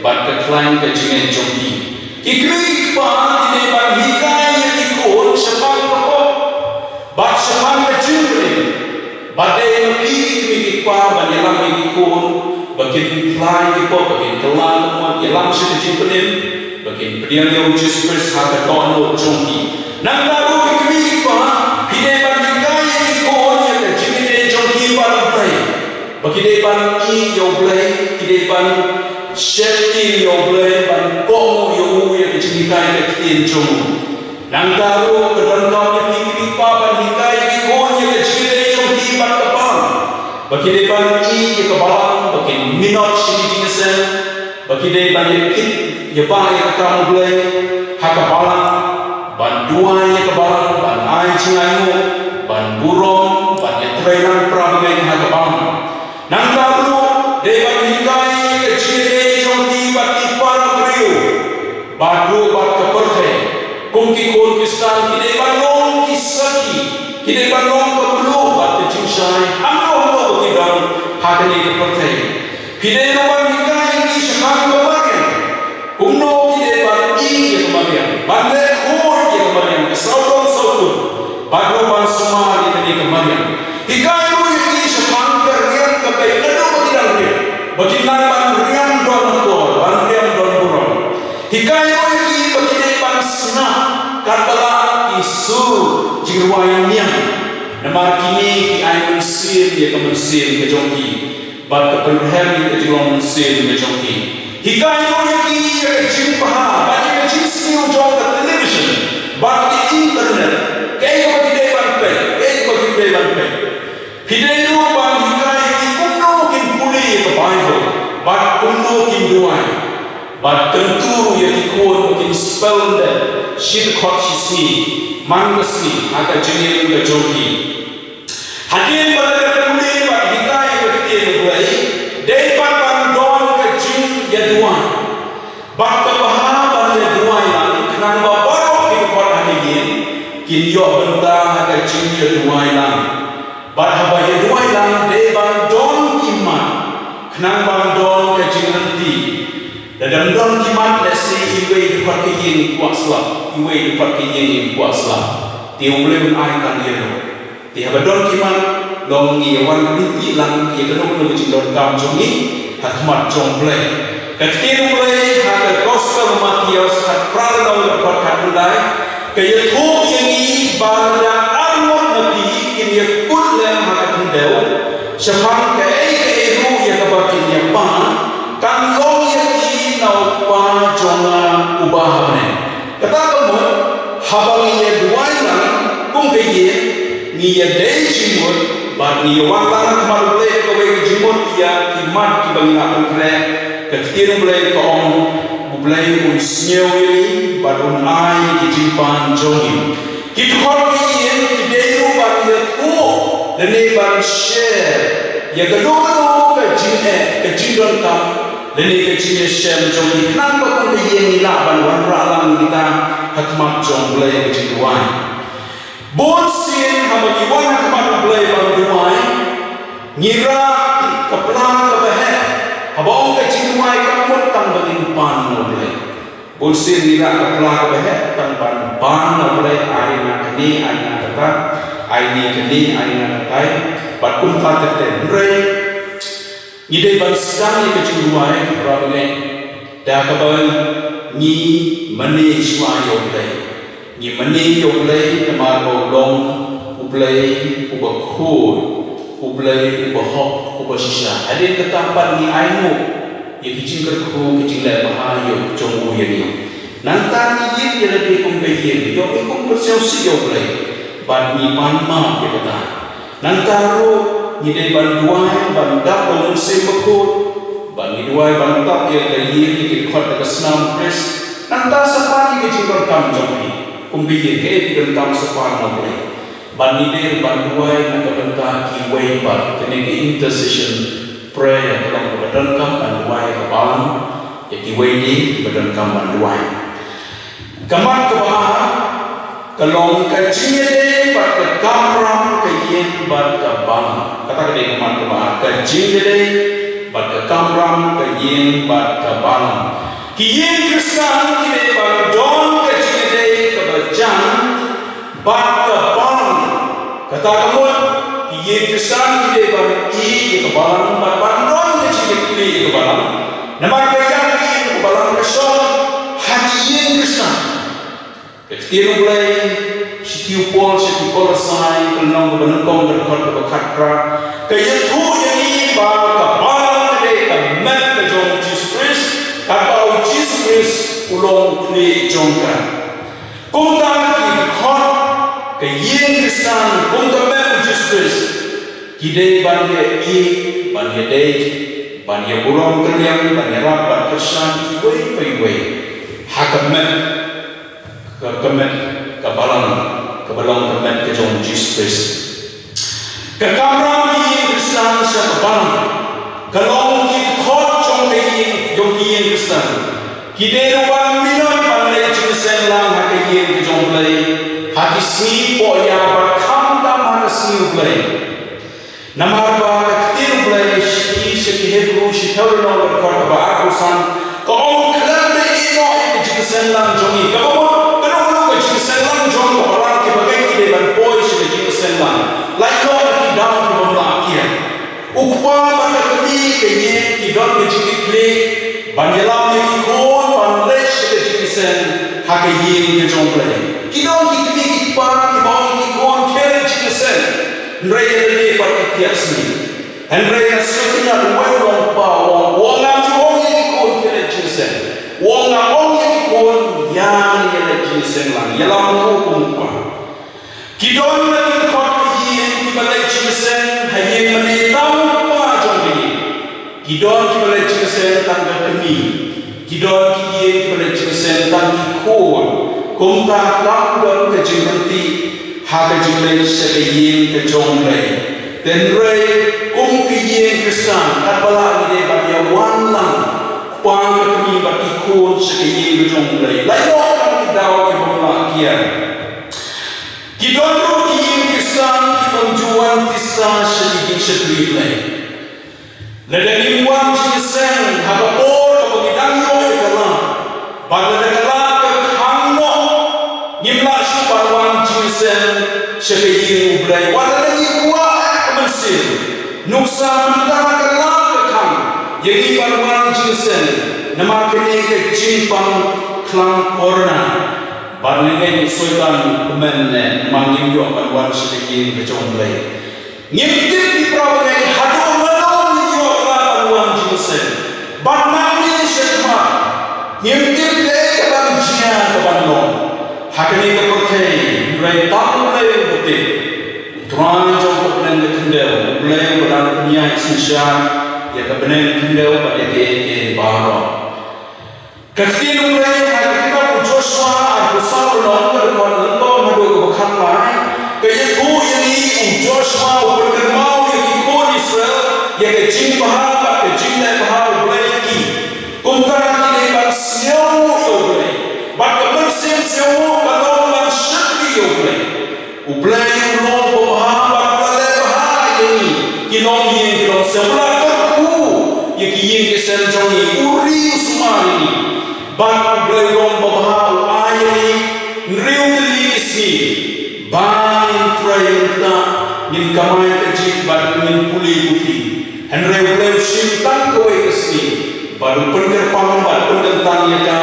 bad ka khlaiñ ka jingngeit jong ki. Ki kmie ki kpa ki dei ban hikai ïa ki khun shaphang ka pop bad shaphang ka jingpynim. Bad dei na phi ki kmie ki kpa ban ïalam ïa ki khun ba kin phla ïa ki pop, ba kin kylla ka mut, ïalam sha ka jingpynim, ba kin pdiang ïa U Jisu Khrist ha ka dohnud jong ki. Nangta ruh ki kmie ki kpa, phi dei ban hikai ïa ki khun ïa ka jingïadei jong ki bad U Blei, ba ki dei ban ïeit ïa U Blei, ki dei ban sheptieng ïa U Blei, ban kohnguh ïa u ïa ka jinghikai ka ktien jong u. Nangta ruh ka donkam ïa phi ki kpa ban hikai ïa ki khun ïa ka jingïadei jong ki bad ka balang, ba ki dei ban ïeit ïa ka balang, ba kin minot sha ki jingïaseng, ba ki dei ban ïa kit ïa ba ïa ka kam U Blei ha ka balang, ban duwai ïa ka balang, ban ai jingainguh, ban burom, ban ïatreilang para bangeit ha ka balang. Nangta ruh dei ban hikai ïa ka jingïadei jong ki bad ki para briew, bad ruh bad ka pyrthei. Kum ki khun Khristan ki dei ban long ki sakhi, ki dei ban long ka mluh bad ka jingshai hangno hangno ba ki don ha kane ka pyrthei. Ki dei ruh ban hikai ïa ki shaphang ka mariang, kumno ki dei ban ïeit ïa ka mariang, ban leh khuid ïa ka mariang, ka sawdong sawkun, bad ruh ban sumar ïa kane ka mariang. Hikai ruh ïa ki shaphang ka riam ka bei naduh ba ki dang rit, ba kin nang ban riam don akor, ban riam don burom. Hikai ruh ïa ki ba ki dei ban sngap katba lah ki sur jingrwai niam, namar kine ki ai mynsiem ïa ka mynsiem ka jong ki bad ka pynrhem ïa ka jinglong mynsiem ka jong ki. Hikai ruh ïa ki ïa ka jingbha bad ïa ka jingsniew jong ka television bad ka internet, kaei kaba ki dei ban peit, kaei kaba ki dei ban peit. Phi dei ruh ban hikai ïa ki kumno kin pule ïa ka Baibl bad kumno kin duwai. Bad kyntu ruh ïa ki khun ba kin spell yndet shi dkhot shi sngi man ka sngi ha ka jingim ka jong ki. Hadien ba la dep pule bad hikai ïa ka ktien U Blei, dei pat ban don ka jingïaduwai. Bad ka bha ban ïaduwai lang khnang ba baroh ki dkhot ha ka ïing kin ïoh bynta ha ka jingïaduwai lang. Bad haba ïaduwai lang dei ban don ki mat khnang ban don ka jingrynti. Lada ym don ki mat, lehse iwei dkhot ka ïing i kwah slap, iwei dkhot ka ïing i kwah slap. Te U Blei un ai tang ïano. Te haba don ki mat, long ngi ïa wan ryntih lang ïa kano kano ka jingdonkam jong ngi ha khmat jong U Blei. Ka ktien U Blei ha ka Gospel Mathaios khatphra lynnong dkhot khatkhyndai, ka ïathuh ïa ngi ba lada arngut na phi kin ïakut lem ha ka khyndew shaphang kaei kaei ruh ïa kaba kin ïapan, kan long ïa ki na U Kpa jong nga uba ha bneng. Kata ka mut, haba ngi ïaduwai lang kum ka ïing, ngi ïadei jingmut bad ngi ïawan lang ha khmat U Blei da kawei ka jingmut ïa ki mat kiba ngi la pynkhreh. Ka ktien U Blei ka ong, U Blei un sngew ïa ngi bad un ai ïa ki jingpan jong ngi. Ki dkhot ki ïing ki dei ruh ban ïathuh lane ban share ïa kano kano ka jingeh, ka jingdonkam lane ka jingïashem jong ki khnang ba kum ka ïing ngi lah ban wanrah lang ïa kita ha khmat jong U Blei ha ka jingduwai. Bun sien haba ngi wan ha khmat U Blei ban duwai, ngi rah ka pla kaba heh. Haba ong ka jingduwai kam mut tang ba ngin pan na U Blei. Bun sien ngi rah ka pla kaba heh tang ban pan na U Blei, ai nga kane, ai nga kata, ai ngi kane, ai nga katai, bad kumta ter ter. Hynrei ngi dei ban sdang ïa ka jingduwai, para bangeit, da kaba ngi mane shuwa ïa U Blei. Ngi mane ïa U Blei namar ba u long U Blei uba khuid, U Blei uba hok, uba shisha. Hadien kata pat ngi ainguh ïa ki jingkyrkhu, ki jingleh bha ïa u jong u ïa ngi. Nangta ngi ïeit ïa lade kum ka ïing, ïoh ngi kum ka sngewsih ïa U Blei. Bad ngi pan map ïa kata. Nangta ruh ngi dei ban duwai ban dap da u Mynsiem Bakhuid. Bad ngi duwai ban tap ïa ka ïing, ïa ki dkhot da ka snam Khrist. Nangta sa pan ïa ki jingdonkam jong phi. Kum ka ïing, kaei phi donkam sa pan na U Blei. Ban ngi dei ban duwai na ka bynta kiwei pat, kane ka intercession prayer ka long kaba donkam ban duwai ka balang ïa kiwei de kiba donkam ban duwai. Ka mat kaba ar ka long ka jingïadei bad ka kamram ka ïing bad ka balang. Kata ka dei ka mat kaba ar, ka jingïadei bad ka kamram ka ïing bad ka balang. Ki ïing Khristan ki dei ban don ka jingïadei kaba jan bad ka balang. Kata ka mut ki ïing Khristan ki dei ban ïeit ïa ka balang bad ban don ka jingkitkhlieh ïa ka balang. Namar ka ïing, ka ïing ka balang ka shong ha ki ïing Khristan. Ka ktien U Blei sha ki u Paul sha ki Kolosai, ka lynnong kaba nyngkong, ka dkhot kaba khatphra, ka ïathuh ïa ngi ba ka balang ka dei ka met ka jong U Jisu Khrist, kaba U Jisu Khrist u long u khlieh jong ka. Kumta ki dkhot ka ïing Khristan kum ka met U Jisu Khrist, ki dei ban ïa ïeit, ban ïa dei, ban ïa burom kyrliang, ban ïarap, ban kyrshan iwei pa iwei ha ka met, ka, ka met ka balang kaba long ka met ka jong U Jisu Khrist. Ka kamram ki ïing Khristan sha ka balang ka long ki dkhot jong ka ïing, jong ki ïing Khristan. Ki dei ruh ban minot ban leit jingïaseng lang ha ka ïing ka jong U Blei ha ki sngi poh ïa bad khamtam ha ka sngi U Blei. Namar ba ka ktien U Blei sha ki, sha ki Hebru, shi thaw lynnong, ka dkhot kaba arphew san, ka ong khlem da ïehnoh ïa ka jingïaseng lang jong ngi. Kaba mut kano kano ka jingïaseng lang jong ka balang, kiba ngeit ki dei ban poi sha ka jingïaseng lang. Lait noh na ki daw kiba ym lah kiar. U kpa bad ka kmie ka ïing ki don ka jingkitkhlieh ban ïalam ïa ki khun ban leit sha ka jingïaseng ha ka ïing ka jong U Blei. Ki don ki kmie ki kpa kiba ong ïa ki khun, khie leit jingïaseng. Hynrei ïa lade pat ki thiah sngi. Hynrei nga sngewthuh ïa uwei u nongkpa u ong, u ong ngam ju ong ïa ki khun khie leit jingïaseng. U ong nga ong ïa ki khun ïa ngi ïa leit jingïaseng lang, ïalam u kum u kpa. Ki don na ki dkhot ki ïing kiba leit jingïaseng ha ïing mane tang u kpa jong ka ïing. Ki don kiba leit jingïaseng tang ka kmie. Ki don ki ïing kiba leit jingïaseng tang ki khun. Kumta kam don ka jingryntih ha ka jingleit sha ka ïing ka jong U Blei. Hynrei kum ki ïing Khristan, katba lah ngi dei ban ïa wan lang, kpa ka kmie bad ki khun sha ka ïing ka jong U Blei. Lait noh na ki daw kiba ym lah kiar. Ki don ruh ki ïing Khristan ki bym ju wan tisa sha ki jingshakri Blei. Lada ngim wan jingïaseng ha ka por kaba ngi dang ïoh ïa ka lad, bad lada ka lad ka khang noh, ngim lah shuh ban wan jingïaseng sha ka ïing U Blei. Wat lada ngi kwah eh ka mynsiem, nuksa mynta ka lad ka khang ïa ngi ban wan jingïaseng namar kane ka jingpang khlam corona. Bad nga ngeit u Soitan u kmen ne namar ngim ïoh ban wan sha ka ïing ka jong U Blei. Ngim tip, ki para bangeit, haduh mano ngin ïoh lad ban wan jingïaseng. Bad ma ngi sha khmat ngim tip kaei kaban jia kaban long ha kane ka pyrthei, hynrei tang U Blei uba tip. U Trai jong ka bneng ka khyndew, U Blei uba dang pynïaid synshar ïa ka bneng khyndew bad ïa kiei kiei baroh. Ka ktien U Blei ha ka kitab u Joshua arphew saw lynnong, ka dkhot nyngkong haduh kaba khatlai, ka ïathuh ïa ngi, u Joshua u pynkynmaw ïa ki khun Israel ïa ka jingbha bad ka jingleh bha U Blei ïa ki. Kumta ki dei ban sngewnguh ïa U Blei, bad ka mynsiem sngewnguh ka long ban shakri ïa U Blei. U Blei u long babha bad u la leh bha ïa ngi ki longïing ki longsem, u la kyrkhu ïa ki ïing ki sem jong ngi, u ri u sumar ïa ngi. Bad U Blei u long babha, u ai ïa ngi hynriew tylli ki sngi ba ngin trei, ngin ktah, ngin kamai kajih bad ngin pule puthi. Hynrei U Blei u shim tang kawei ka sngi bad u pynkyrpang bad pynkyntang ïa ka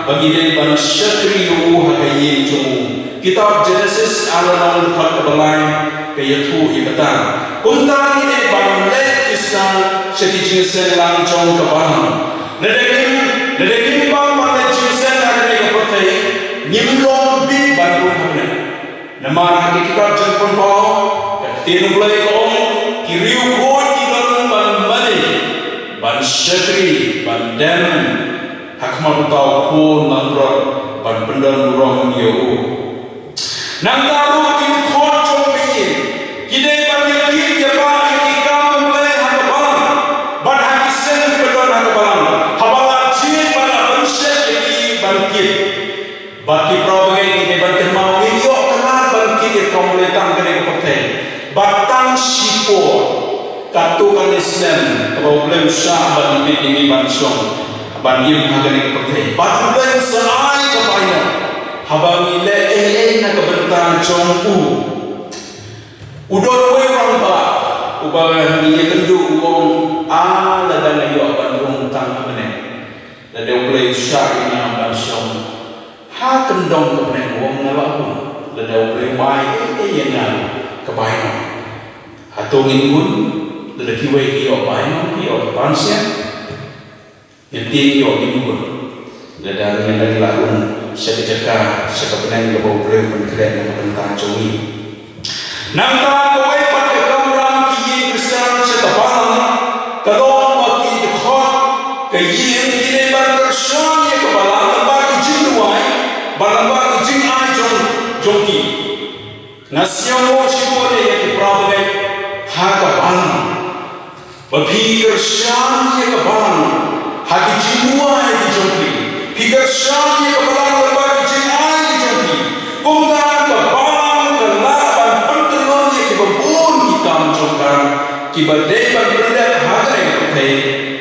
ba ngi dei ban shakri ïa u ha ka ïing jong u. Kitab Jenesis ar lynnong dkhot kaba lai ka ïathuh ïa kata. Kumta ngi dei ban leit tisa sha ki jingïaseng lang jong ka balang. Lada ngim, lada ngim bang ban leit jingïaseng ha kane ka pyrthei, ngim long bit ban rung ha bneng. Namar ha ka kitab Jingpynpaw ka ktien U Blei ka ong, ki riewkhuid ki don ban mane, ban shakri, ban dem ha khmat uta u khun langbrot, ban pyndon burom ïa u. Nangta ruh ki dkhot jong ka Bad tang shipor katto katne snem kaba U Blei u shah ban ïa ngi ban shong ban im ha kane ka pyrthei. Bad U Blei u sa ai ka bainong haba ngi leh ei ei na ka bynta jong u. U don uwei u rangbah uba ngi ïakynduh, u ong, ah, lada nga ïoh ban rung tang ha bneng, lada U Blei u shah ïa nga ban shong ha kyndong ka bneng, u ong, nga lah bun, lada U Blei u ai ei ei ïa nga ka bainong. Hato ngin ïoh? Lada kiwei ki ïoh bainong, ki ïoh ki ban siat, ngin tieng ïoh ki bun. Lada ngin dang lah rung sha ka jaka, sha ka bneng kaba U Blei u pynkhreh na ka bynta jong ngi. Nangta kawei pat ka kamram ki ïing Khristan sha ka balang ka long ba ki dkhot ka ïing ki dei ban kyrshan ïa ka balang lyngba ki jingduwai bad lyngba ki jingai jong, jong ki. Nga sngewnguh shibun ïa ki para bangeit ha ka balang ba phi kyrshan ïa ka balang ha ki jingduwai ki jong phi. Phi kyrshan ïa ka balang lyngba ki jingai ki jong phi. Kumta ka balang ka lah ban pyntyllun ïa kiba bun ki kam jong ka kiba dei ban pyndep ha kane ka pyrthei,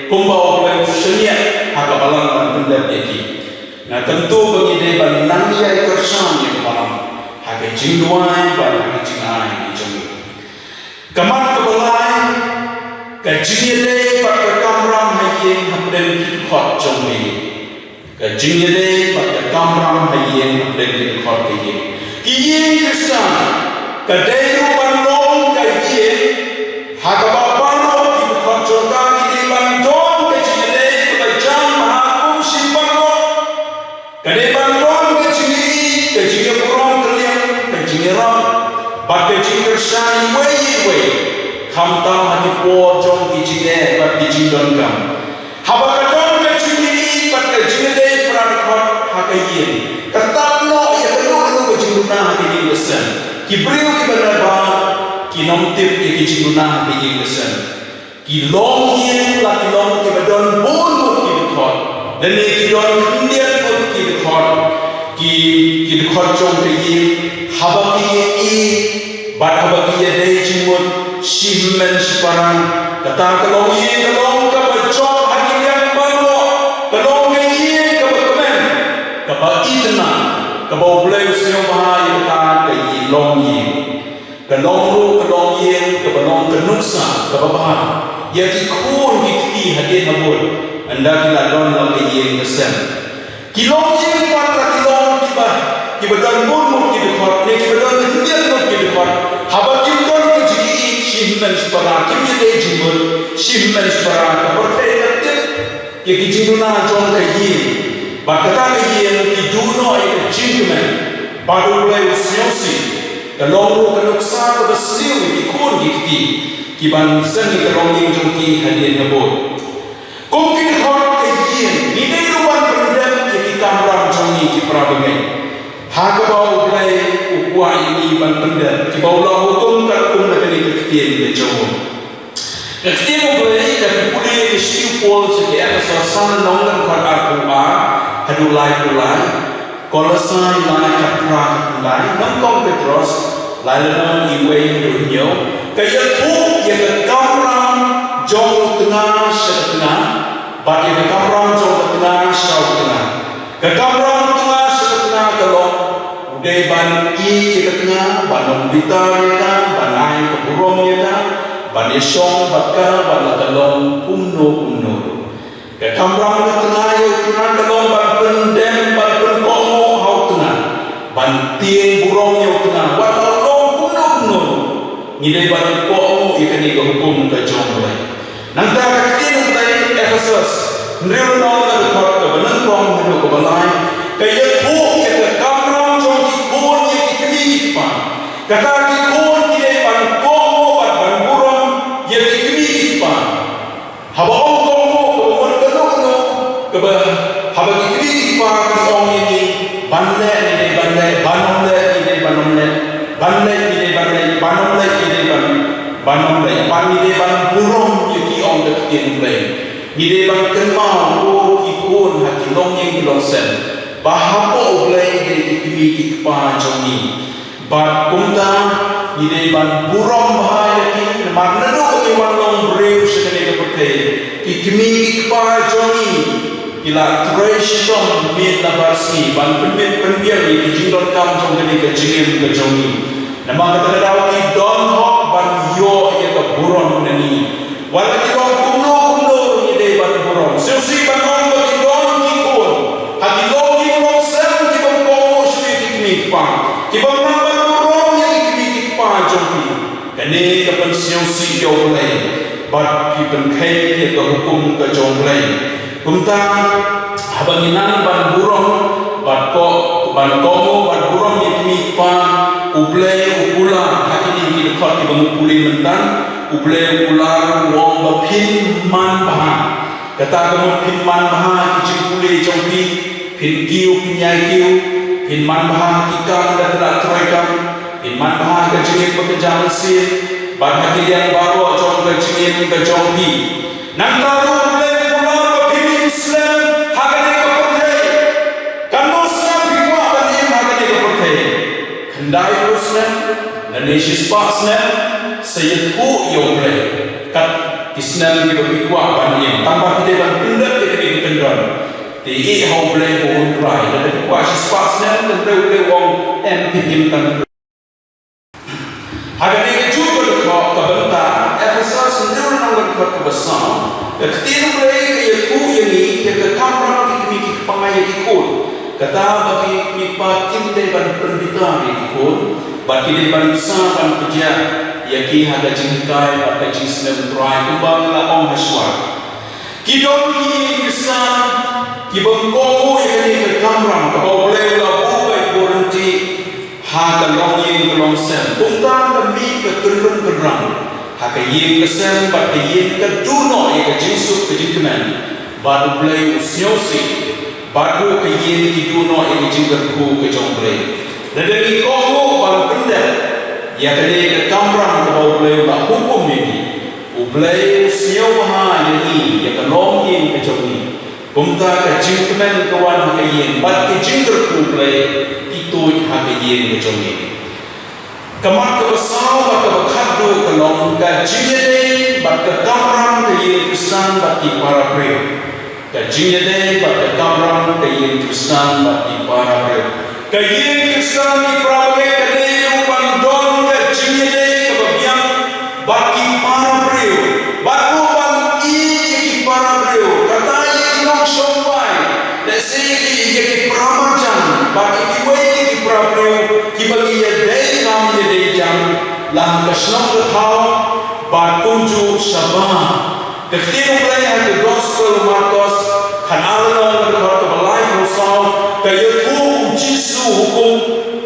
kumba U Blei u shaniah ha ka balang ban pyndep ïa ki. Nga kyntu ba ngi dei ban nang ïai kyrshan ïa ka balang ha ka jingduwai bad ha ka jingai ki jong ngi. Ka mat kaba lai, ka jingïadei bad ka kamram ha ïing hapdeng ki dkhot jong ngi. Ka jingïadei bad ka kamram ha ïing hapdeng ki dkhot ka ïing. Ki ïing Khristan ka dei ruh ban long ka ïing ha kaba baroh ki dkhot jong ka ki dei ban don ka jingïadei kaba jan bha kum shynrang baroh. Ka dei ban don ka jingïeit, ka jingïaburom kylliang, ka jingïarap bad ka jingkyrshan iwei ïa iwei, khamtam ha ki por jong ki jingeh bad ki jingdonkam. Haba ka don ka jingïeit bad ka jingïadei para dkhot ha ka ïing, ka tap noh ïa kano kano ka jingduna ha ka ïing ka sem. Ki briew kiba naba kim tip ïa ki jingduna ha ka ïing ka sem. Ki longïing la ki long kiba don bun ngut ki dkhot, lane ki don khyndiat ngut ki dkhot, ki, ki dkhot jong ka ïing, haba ki ïeit bad haba ki ïadei jingmut shi hynmen shi para, kata ka longïing ka long kaba jop ha ki liang baroh, ka long ka ïing kaba kmen, kaba itynnad, kaba U Blei u sngewbha ïa kata ka ïing longïing. Ka long ruh ka longïing kaba long ka nuksa kaba bha ïa ki khun ki kti hadien habud, ynda ki la don la ka ïing ka sem. Ki longïing pat la ki long kiba, kiba don bun ngut ki dkhot ne kiba don khyndiat ngut ki dkhot. Haba kim don ka jingïeit shi hynmen shi para, kim ïadei jingmut shi hynmen shi para, ka pyrthei ka tip ïa ki jingduna jong ka ïing. Bad kata ka ïing ki duh noh ïa ka jingkmen. Bad U Blei u sngewsih. Ka long ruh ka nuksa kaba sniew ïa ki khun ki kti kiban seng ïa ka longïing jong ki hadien habud. Kum ki dkhot ka ïing, ngi dei ruh ban pyndep ïa ki kamram jong ngi ki para bangeit ha kaba U Blei u kwah ïa ngi ban pyndep, kiba u la hukum katkum na kane ka ktien ka jong u. Ka ktien U Blei, da phi pule ïa ka shithi u Paul sha ki Ephesos, san lynnong, dkhot arphew ar haduh laiphew lai, Kolosai lai, khatphra khatkhyndai, Nyngkong Petros lai lynnong, iwei haduh hynñiew. Ka ïathuh ïa ka kamram jong u tnga sha ka tnga bad ïa ka kamram jong ka tnga sha u tnga. Ka kamram u tnga sha ka tnga ka long, u dei ban ïeit ïa ka tnga, ban ym bitar ïa ka, ban ai ka burom ïa ka, ban ïashong bad ka, bad la ka long kumno kumno ruh. Ka kamram ka tnga ïa u tnga ka long ban pyndem, ban pynkohnguh ha u tnga, ban tieng burom ïa u tnga, wat la u long kumno kumno ruh. Ngi dei ban kohnguh ïa kane ka hukum ka jong U Blei. Nangta ka ktien U Blei, Ephesos hynriew lynnong, na ka dkhot kaba nyngkong haduh kaba lai, ka ïathuh ïa ka kamram jong ki khun ïa ki kmie ki kpa. Kata ki khun ki dei ban kohnguh bad ban burom ïa ki kmie ki kpa. Haba ong kohnguh, kaba mut kano kano kaba, haba ki kmie ki kpa ki ong ïa ngi ban leh, ngi dei ban leh, ban ym leh, ngi dei ban ym leh, ban leh, ngi dei ban leh, ban ym leh, ngi dei ban, ban ym leh, ban, ngi dei ban burom ïa ki, ong ka ktien U Blei. Ngi dei ban kynmaw, ko ki khun, ha ki longïing ki longsem, ba hapoh U Blei dei ki kmie ki kpa jong ngi. Bad kumta Ngi dei ban burom bha ïa ki, namar naduh ba ngi wan long briew sha kane ka pyrthei, ki kmie ki kpa jong ngi ki la trei shitom miet la barsngi ban pynbit pynbiang ïa ki jingdonkam jong kane ka jingim ka jong ngi. Namar kata ka daw ki don hok ban ïoh ïa ka burom na ngi. Wat la ki long kumno kumno ruh ngi dei ban burom. Sngewsih ban ong ba ki don ki khun ha ki longïing longsem ki bym kohnguh shuh ïa ki kmie ki kpa, ki bym nang ban burom ïa ki kmie ki kpa jong ki. Kane ka pynsngewsih ïa U Blei bad ki pynkheiñ ïa ka hukum ka jong U Blei. Kumta haba ngi nang ban burom bad ko, ban kohnguh bad burom ïa ki kmie ki kpa, U Blei u kular ha kine ki dkhot kiba ngi pule mynta. U Blei u kular u ong ba phin manbha. Kata ka mut phin manbha ha ki jingpule jong phi, phin kiew phin ïai kiew, phin manbha ha ki kam da kynrad trei kam, phin manbha ha ka jingim ba ka jam sien bad ha ki liang baroh jong ka jingim ka jong phi. Nangta ruh U Blei u kular ba phin im slem ha kane ka pyrthei. Katno snem phi kwah ban im ha kane ka pyrthei? Khyndai phew snem lane shispah snem? Sa ïathuh ïa U Blei kat ki snem kiba phi kwah ban im, tang ba phi dei ban pyndep ïa kane ka kyndon. Te ïa U Blei ba un trai, lada phi kwah shispah snem, te U Blei u ong em, phin im tang. Ha kane kajuh ka dkhot ka bynta Ephesus, hynriew lynnong, ka dkhot kaba saw, ka ktien U Blei ka ïathuh ïa ngi ïa ka kamram ki kmie ki kpa ïa ki khun. Kata ba ki kmie ki kpa kim dei ban pynbitar ïa ki khun, bad ki dei ban bsa ban pynjah ïa ki ha ka jinghikai bad ka jingsngew U Trai, kumba ngi la ong ha shuwa. Ki don ki ïing Khristan ki bym kohnguh ïa kane ka kamram kaba U Blei u la buh beit buryntih ha ka longïing ka longsem. Kumta ka mih ka kynrum kynram ha ka ïing ka sem bad ka ïing ka duh noh ïa ka jingsuk ka jingkmen, bad U Blei u sngewsih, bad ruh ka ïing ki duh noh ïa ka jingkyrkhu ka jong U Blei. Lada ngi kohnguh ban pyndep ïa kane ka kamram kaba U Blei u la hukum ïa ngi, U Blei u sngewbha ïa ngi, ïa ka longïing ka jong ngi. Kumta ka jingkmen ka wan ha ka ïing bad ka jingkyrkhu U Blei ki tuid ha ka ïing ka jong ngi. Ka mat kaba saw bad kaba khatduh ka long ka jingïadei bad ka kamram ka ïing Khristan bad ki para briew. Ka jingïadei bad ka kamram ka ïing Khristan bad ki para briew. Ka ïing Khristan, ki para bangeit, ka dei ruh ban don ka jingïadei kaba biang bad ki para briew, bad ruh ban ïeit ïa ki para briew. Kata ïa ki nongshong bai, lehse ïa ki, ïa ki para marjan bad ïa kiwei ki para briew kiba ngi ïadei kam ïadei jam, la ha ka shnong ka thaw bad kumjuh shabar. Ka ktien U Blei ha ka Gospel Markos, khatar lynnong, ka dkhot kaba laiphew saw, ka ïathuh U Jisu hukum: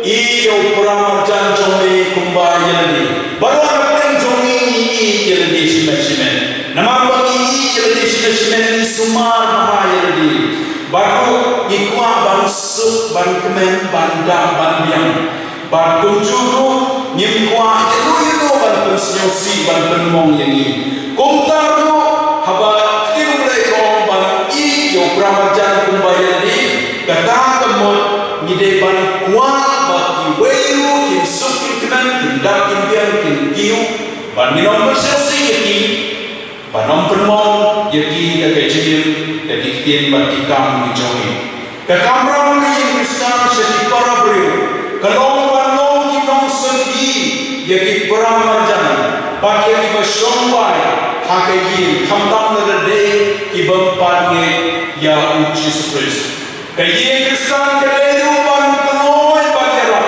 Ïeit ïa u para marjan jong me kumba ïa lade. Baroh na pdeng jong ngi ngi ïeit ïa lade shimet shimet. Namar ba ngi ïeit ïa lade shimet shimet, ngi sumar bha ïa lade. Bad ruh ngi kwah ban suk, ban kmen, ban dap, ban biang. Bad kumjuh ruh ngim kwah ïano ïano ban pynsngewsih, ban pynmong ïa ngi. Kumta ruh haba ka ktien U Blei ka ong ban ïeit ïa u para marjan kumba ïa lade, kata ka mut ngi dei ban kwah ba kiwei ruh kin suk kin kmen, kin dap kin biang, kin kiew, ban ngin ym pynsngewsih ïa ki, ban ym pynmong ïa ki da ka jingim, da ki ktien bad ki kam ki jong ngi. Ka kamram ka ïing Khristan sha ki para briew ka long ban long ki nongsakhi ïa ki para marjan bad ïa kiba shong bai ha ka ïing, khamtam lada dei ki bym pat ngeit ïa U Jisu Khrist. Ka ïing Khristan ka dei ruh ban kloi ban ïarap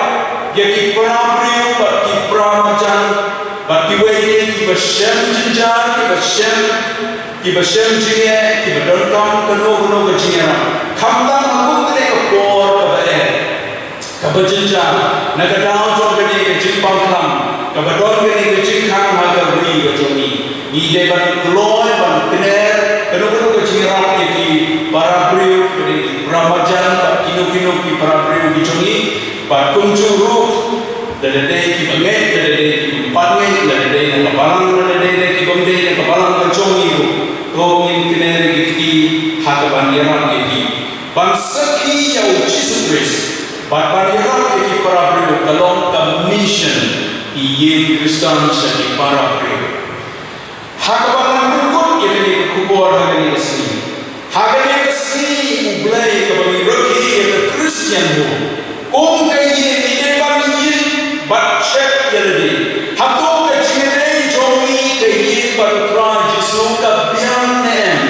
ïa ki para briew bad ki para marjan bad kiwei de kiba shem jynjar, kiba shem, kiba shem jingeh, kiba donkam kano kano ka jingïarap. Khamtam ha kum kane ka por kaba eh, kaba jynjar, na ka daw jong kane ka jingpang khlam, kaba don kane ka jingkhang ha ka ri ka jong ngi. Ngi dei ban kloi ban kner kano kano ka jingïarap ïa ki para briew, ki para marjan bad kino kino ki para briew ki jong ngi. Bad kumjuh ruh, lada dei kiba ngeit, lada dei kiba pat ngeit, lada dei na ka balang, lada dei na ki bym dei na ka balang ka jong ngi ruh, to ngin kner ïa ki kti ha kaban ïarap ïa ki ban sakhi ïa U Jisu Khrist. Bad ban ïarap ïa ki para briew ka long ka mission. Ïing Khristan sha ki para briew. Ha kaba ngan pynkut ïa kane ka khubor ha kane ka sngi. Ha kane ka sngi U Blei kaba ngi rakhe ïa ka Christian home. Kum ka ïing ngi dei ban ïeit bad check ïa lade. Hato ka jingïadei jong ngi ka ïing bad U Trai Jisu ka biang ne em?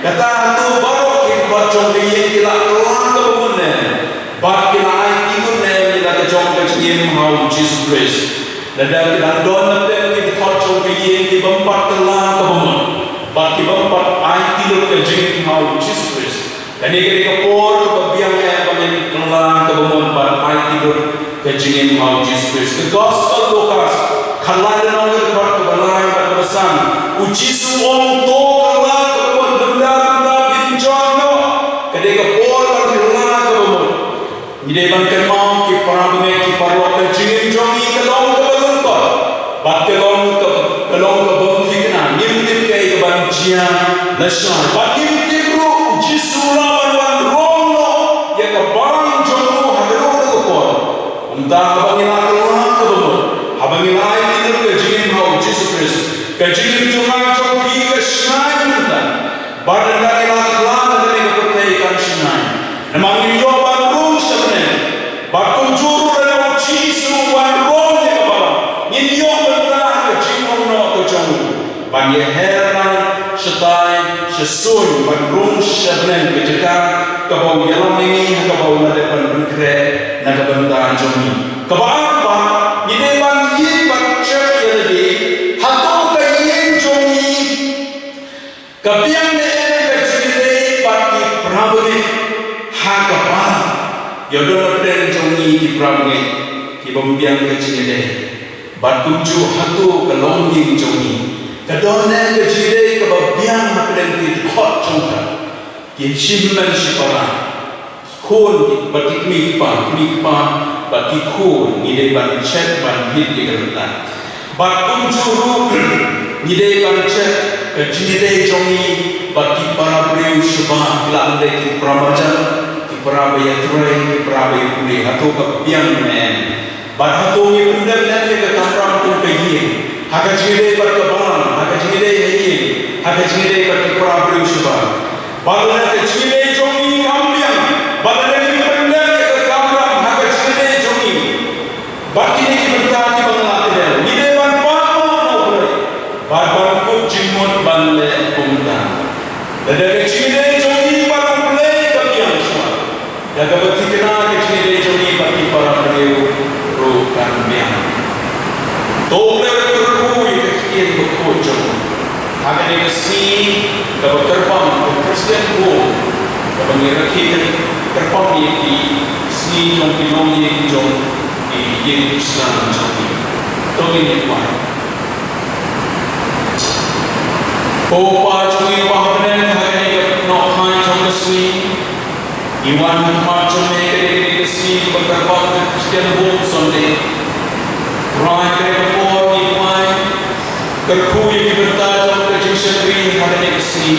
Kata hato baroh ki dkhot jong ka ïing ki la kylla kaba mut ne em? Bad ki la aiti lut ne em ïa la ka jong ka jingim ha U Jisu Khrist? Lada ki dang don na pdeng ki dkhot jong ka ïing ki bym pat kylla kaba mut bad ki bym pat aiti lut ka jingim ha U Jisu Khrist, kane ka dei ka por kaba biang eh ba ngin kylla kaba mut bad aiti lut ka jingim ha U Jisu Khrist. Ka Gospel Lukas khatlai lynnong, ka dkhot kaba lai bad kaba san. U Jisu u ong, to kylla kaba mut, lymda lymda phin ïoh. Ka dei ka por ban kylla kaba mut. Ngi dei ban kynmaw ki para bangeit, ki paralok, ka jingim jong ngi ka long kaba lyngkot bad ka long ka, ka long kaba bym thikna. Ngim tip kaei kaban jia lashai bad ngim tip ruh U Jisu u lah ban wan rung noh ïa ka balang jong u ha kano kano ka por. Kumta haba ngi la kylla kaba mut, haba ngi la aiti lut ka jingim ha U Jisu Khrist, ka jingim jong nga jong phi ka shngaiñ mynta. Bad lada ngi la kylla na kane ka pyrthei kan shngaiñ. Namar ngin ïoh ban rung sha bneng. Bad kumjuh ruh lada U Jisu u wan rung ïa ka balang, ngin ïoh bynta ha ka jingrung noh ka jong u ban ïaher lang shatai shasuiñ ban rung sha bneng, ka jaka kaba u ïalam ïa ngi ha kaba u la dep ban pynkhreh na ka bynta jong ngi. Kaba ar pat, ngi dei ban ïeit bad check ïa lade. Hato ka ïing jong ngi ka biang ne em ka jingïadei bad ki para bangeit ha ka balang? Ïa don na pdeng jong ngi ki para bangeit ki bym biang ka jingïadei. Bad kumjuh hato ka longïing jong ngi ka don ne em ka jingïadei kaba biang ha pdeng ki dkhot jong ka, ki hynmen shipara, khun bad ki kmie kpa, kmie kpa bad ki khun, ngi dei ban check ban ïeit ïa ka bynta. Bad kumjuh ruh ngi dei ban check ka jingïadei jong ngi bad ki para briew shabar, ki lah ban dei ki para marjan, ki para ba ïatrei, ki para ba ïapule, hato ka biang ne em? Bad hato ngi pyndep ne em ïa ka kamram kum ka ïing ha ka jingïadei bad ka balang, ha ka jingïadei ha ïing, ha ka jingïadei bad ki para briew shabar? Bad lada ka jingïadei jong ngi kam biang, bad lada ngi pyndep ïa ka kamram ha ka jingïadei jong ngi, bad kine ki bynta kiba nga la kdew, ngi dei ban pan noh na U Blei bad ban kut jingmut ban leh kumta. Lada ka jingïadei jong ngi bad U Blei ka biang shuwa, da kaba thikna ka jingïadei jong ngi bad ki para briew ruh kan biang. To U Blei un kyrkhu ïa ka ktien bakhuid jong u ha kane ka sngi kaba kyrpang, ka Christian Home, kaba ngi rakhe kyrpang ïa ki sngi jong ki longïing jong ki ïing Khristan jong ngi. To ngin ïa duwai. Ko Pa jong ngi uba ha bneng, ha kane ka nohphai jong ka sngi, ngi wan ha khmat jong me ha kane ka sngi kaba kyrpang, ka Christian Home Sunday. Trai, kane ka por ngi duwai, kyrkhu ïa ki bynta jong ka jingshakri ha kane ka sngi.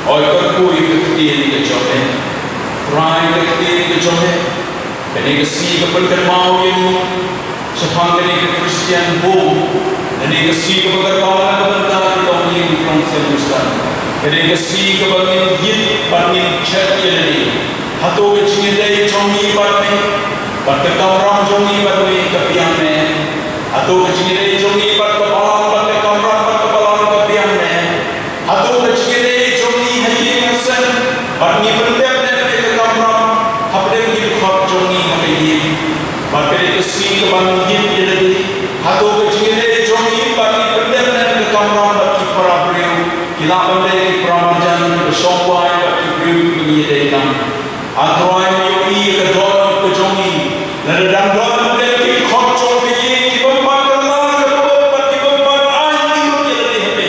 Hooid, kyrkhu ïa ka ktien ka jong me. Trai, ka ktien ka jong me, kane ka sngi ka pynkynmaw ïa ngi shaphang kane ka Christian Home. Kane ka sngi kaba kyrpang na ka bynta ki longïing ki longïing Khristan. Kane ka sngi kaba ngin ïeit bad ngin check ïa lade. Hato ka jingïadei jong ngi bad me, bad ka kamram jong ngi bad me ka biang ne em? Hato ka jingïadei jong ngi bad ka balang, bad ka kamram, bad ka balang ka biang ne em? Hato ka jingïadei jong ngi ha ïing ha sem, bad ngi pyndep ne em ïa ka kamram hapdeng ki dkhot jong ngi ha ka ïing? Bad kane ka sngi kaba ngi ïeit ïa lade, hato ka jingïadei jong ngi bad ngi pyndep ne em ïa ka kamram bad ki para briew, ki lah ban dei ki para marjan, kiba shong wai bad ki briew kiba ngi ïadei lang? A Trai, ngi ïohi ïa ka dohnud ka jong ngi. Lada dang don hapdeng ki dkhot jong ka ïing ki bym pat kylla kaba mut bad ki bym pat aiti lut ïa lade ha me,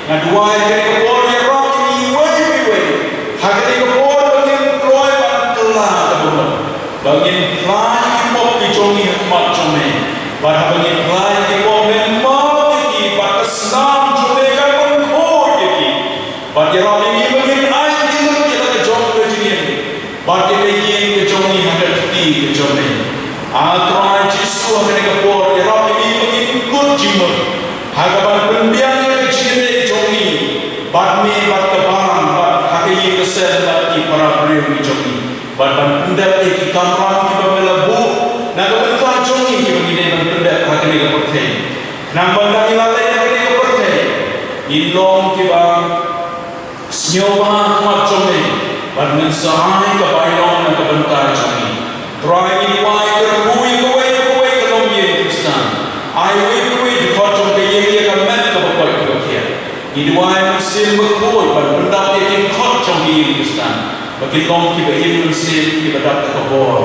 nga duwai kane ka por ïarap ïa ngi iwei pa iwei ha kane ka por ba ngin kloi ban kylla kaba mut, ba ngin phla ïa ki pop ki jong ngi ha khmat jong me. Bad haba ngin phla ïa ki pop, men map ïa ki, bad ka snam jong me kan pynkhuid ïa ki. Bad ïarap ïa ngi ba ngin aiti lut ïa la ka jong ka jingim bad ïa ka ïing ka jong ngi ha ka kti ka jong me. A Ha kaban pynbiang ïa ka jingïeit jong ngi bad me bad ka balang bad ha ka ïing ka sem bad ki para briew ki jong ngi, bad ban pyndep ïa ki kamram kiba me la buh na ka bynta jong ngi kiba ngi dei ban pyndep ha kane ka pyrthei. Khnang ban da ngi la leit na kane ka pyrthei ngin long kiba sngewbha ha khmat jong me bad men sa ai ka bainong na ka bynta jong ngi. Trai, ngi duwai kyrkhu ïa kawei pa kawei ka longïing Khristan. Ai uwei pa uwei dkhot jong ka ïing ïa ka met kaba koit kaba khiah. Ngi duwai Mynsiem Bakhuid ban pyndap ïa ki dkhot jong ka ïing Khristan ba kin long kiba im mynsiem kiba dap da ka bor.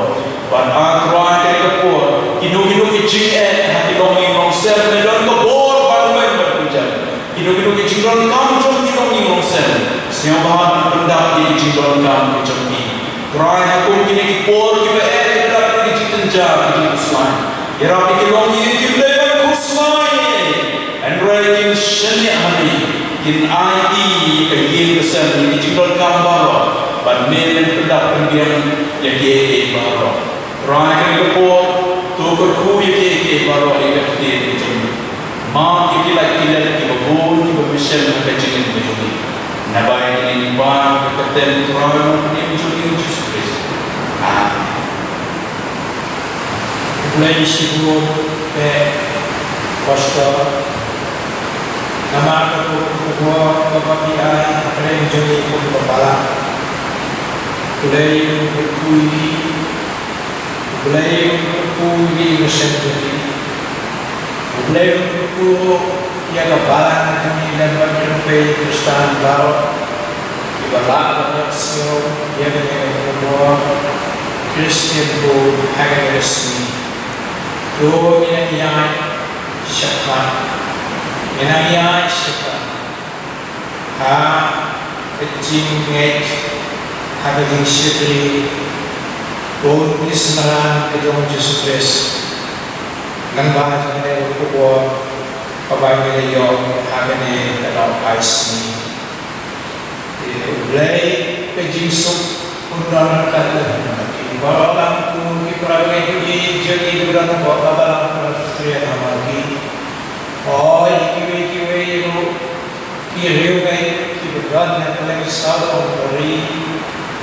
Bad A Trai, ha kane ka por kino kino ki jingeh ha ki longïing longsem, me don ka bor ban meng ban pynjah. Kino kino ki jingdonkam jong ki longïing longsem, sngewbha ban pyndap ïa ki jingdonkam ki jong ki. Trai, ha kum kine ki por kiba eh kiba dap ïa ki jingtynjar ki jingkhuslai, ïarap ïa ki longïing kiba dei ban khuslai, hynrei kin shaniah ha me, kin aiti ïa ka ïing ka sem, ïa ki jingdonkam baroh, bad me men pyndap pynbiang ïa kiei kiei baroh. Trai, ha kane ka por to kyrkhu ïa kiei kiei baroh ïa ka ktien ka jong me. Map ïa ki lait ki let kiba bun kiba me shem ha ka jingim ka jong me. Naba ïa kine ngi pan ha ka kyrteng Trai bad Myndim jong ngi U Jisu Khrist. Amen. Khublei shibun, eh, Pastor. Namar ka khubor kaba phi ai ha ka kyrteng jong ngi kum ka balang. Khublei, kyrkhu ïa phi. Khublei, kyrkhu ïa ki nongshun jong phi. Khublei, kyrkhu ïa ka balang jong ngi lem bad ki nongpeit Khristan baroh kiba lah ban ïohsngew ïa kane ka khubor Khristan ha kane ka sngi. To ngin nang ïaid shakhmat, ngin nang ïaid shakhmat ha ka jingngeit, ha ka jingshakri kum ki synran ka jong U Jisu Khrist. Lyngba jong kane ka khubor kaba ngi la ïoh ha kane ka dap ai sngi. Te U Blei ka jingsuk un don ryngkat lem bad phi baroh, lang kum ki para bangeit jong ngi kiba don hapoh ka balang Presbyterian ha Mawki. Hooid, kiwei kiwei ruh ki riewngeit kiba don ha kylleng ki sawdong ka ri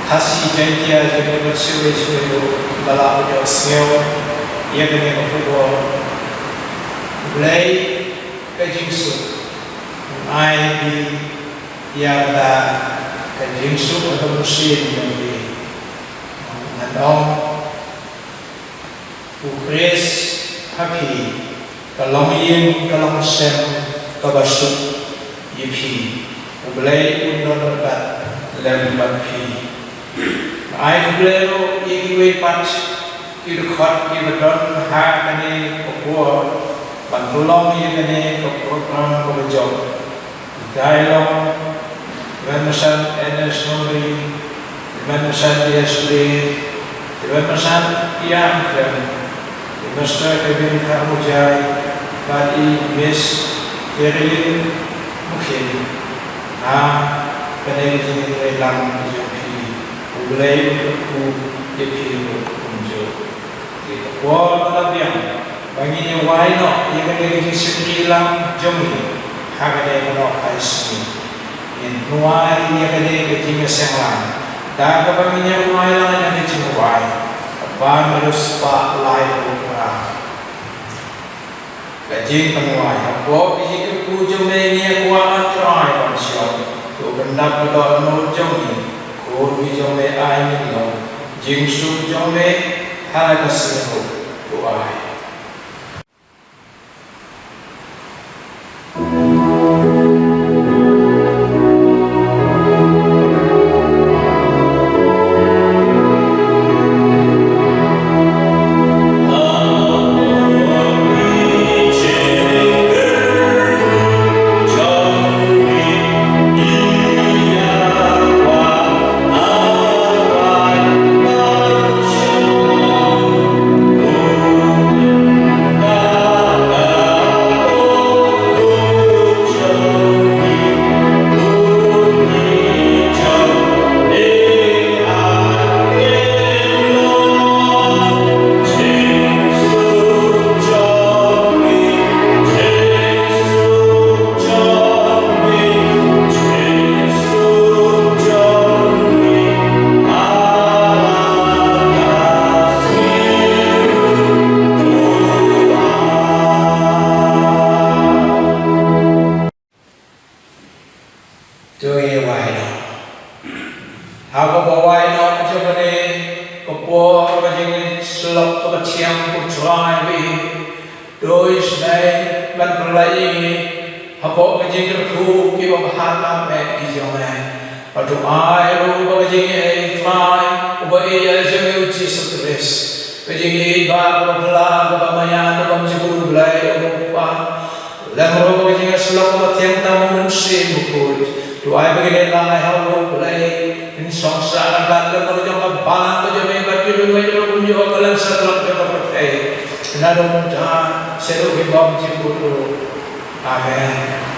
Khasi Jaiñtia jong ngi bad kiwei kiwei ruh ba la ïohsngew ïa kane ka khubor. U Blei ka jingsuk un ai ïa phi ïa kata ka jingsuk ha ka mynsiem jong phi. Ngan ong, U Khrist ha phi, ka longïing ka longsem kaba suk ïa phi. U Blei un don ryngkat lem bad phi. Ai khublei ruh ïa kiwei pat ki dkhot kiba don ha kane ka por ban pynlong ïa kane ka program kaba jop. Utai long Reverend Pastor Ernest Nongri, Reverend Pastor J S Blade, Reverend Pastor Ian Clem, Pastor Kevin Kharmujai, bad i Miss Carolyn Mukhin. Ha kane ka jingïatreilang jong phi, U Blei un kyrkhu ïa phi ruh kumjuh. Te ka por ka la biang ba ngin ïa wai noh ïa kane ka jingshakri lang jong ngi ha kane ka dap ai sngi. Ngin pynwai ïa kane ka jingïaseng lang da kaba ngin ïa pynwai lang ïa kane ka jingwai kaba ngi riewspah laiphew phra. Ka jingpynwai. Hapoh ka jingkyrkhu jong me ngi ïa kwah, A Trai, ban shong. To pyndap ka dohnud jong ngi. Khun ki jong me ai ngin long jingsuk jong me ha la ka sngi ruh. To ai. Hapoh ka jingkyrkhu kiba bha tam eh ki jong me. Bad to ai ruh ba ka jingïeit Trai uba ïeit jong me u Jisu Khrist, ka jingïeit ba kaba phylla kaba maïan kaba bymjukut U Blei uba U Kpa, lem ruh ba ka jingïasyllok kaba thiang tam U Mynsiem Bakhuid. To ai ba kine lai ha U Blei kin shong sah ryngkat lem bad ka jong ka balang ka jong me bad ki ryngrei jong ka kumjuh ka lem satlak jong ka pyrthei. Naduh mynta shaduh ki bymjukut ruh. Amen.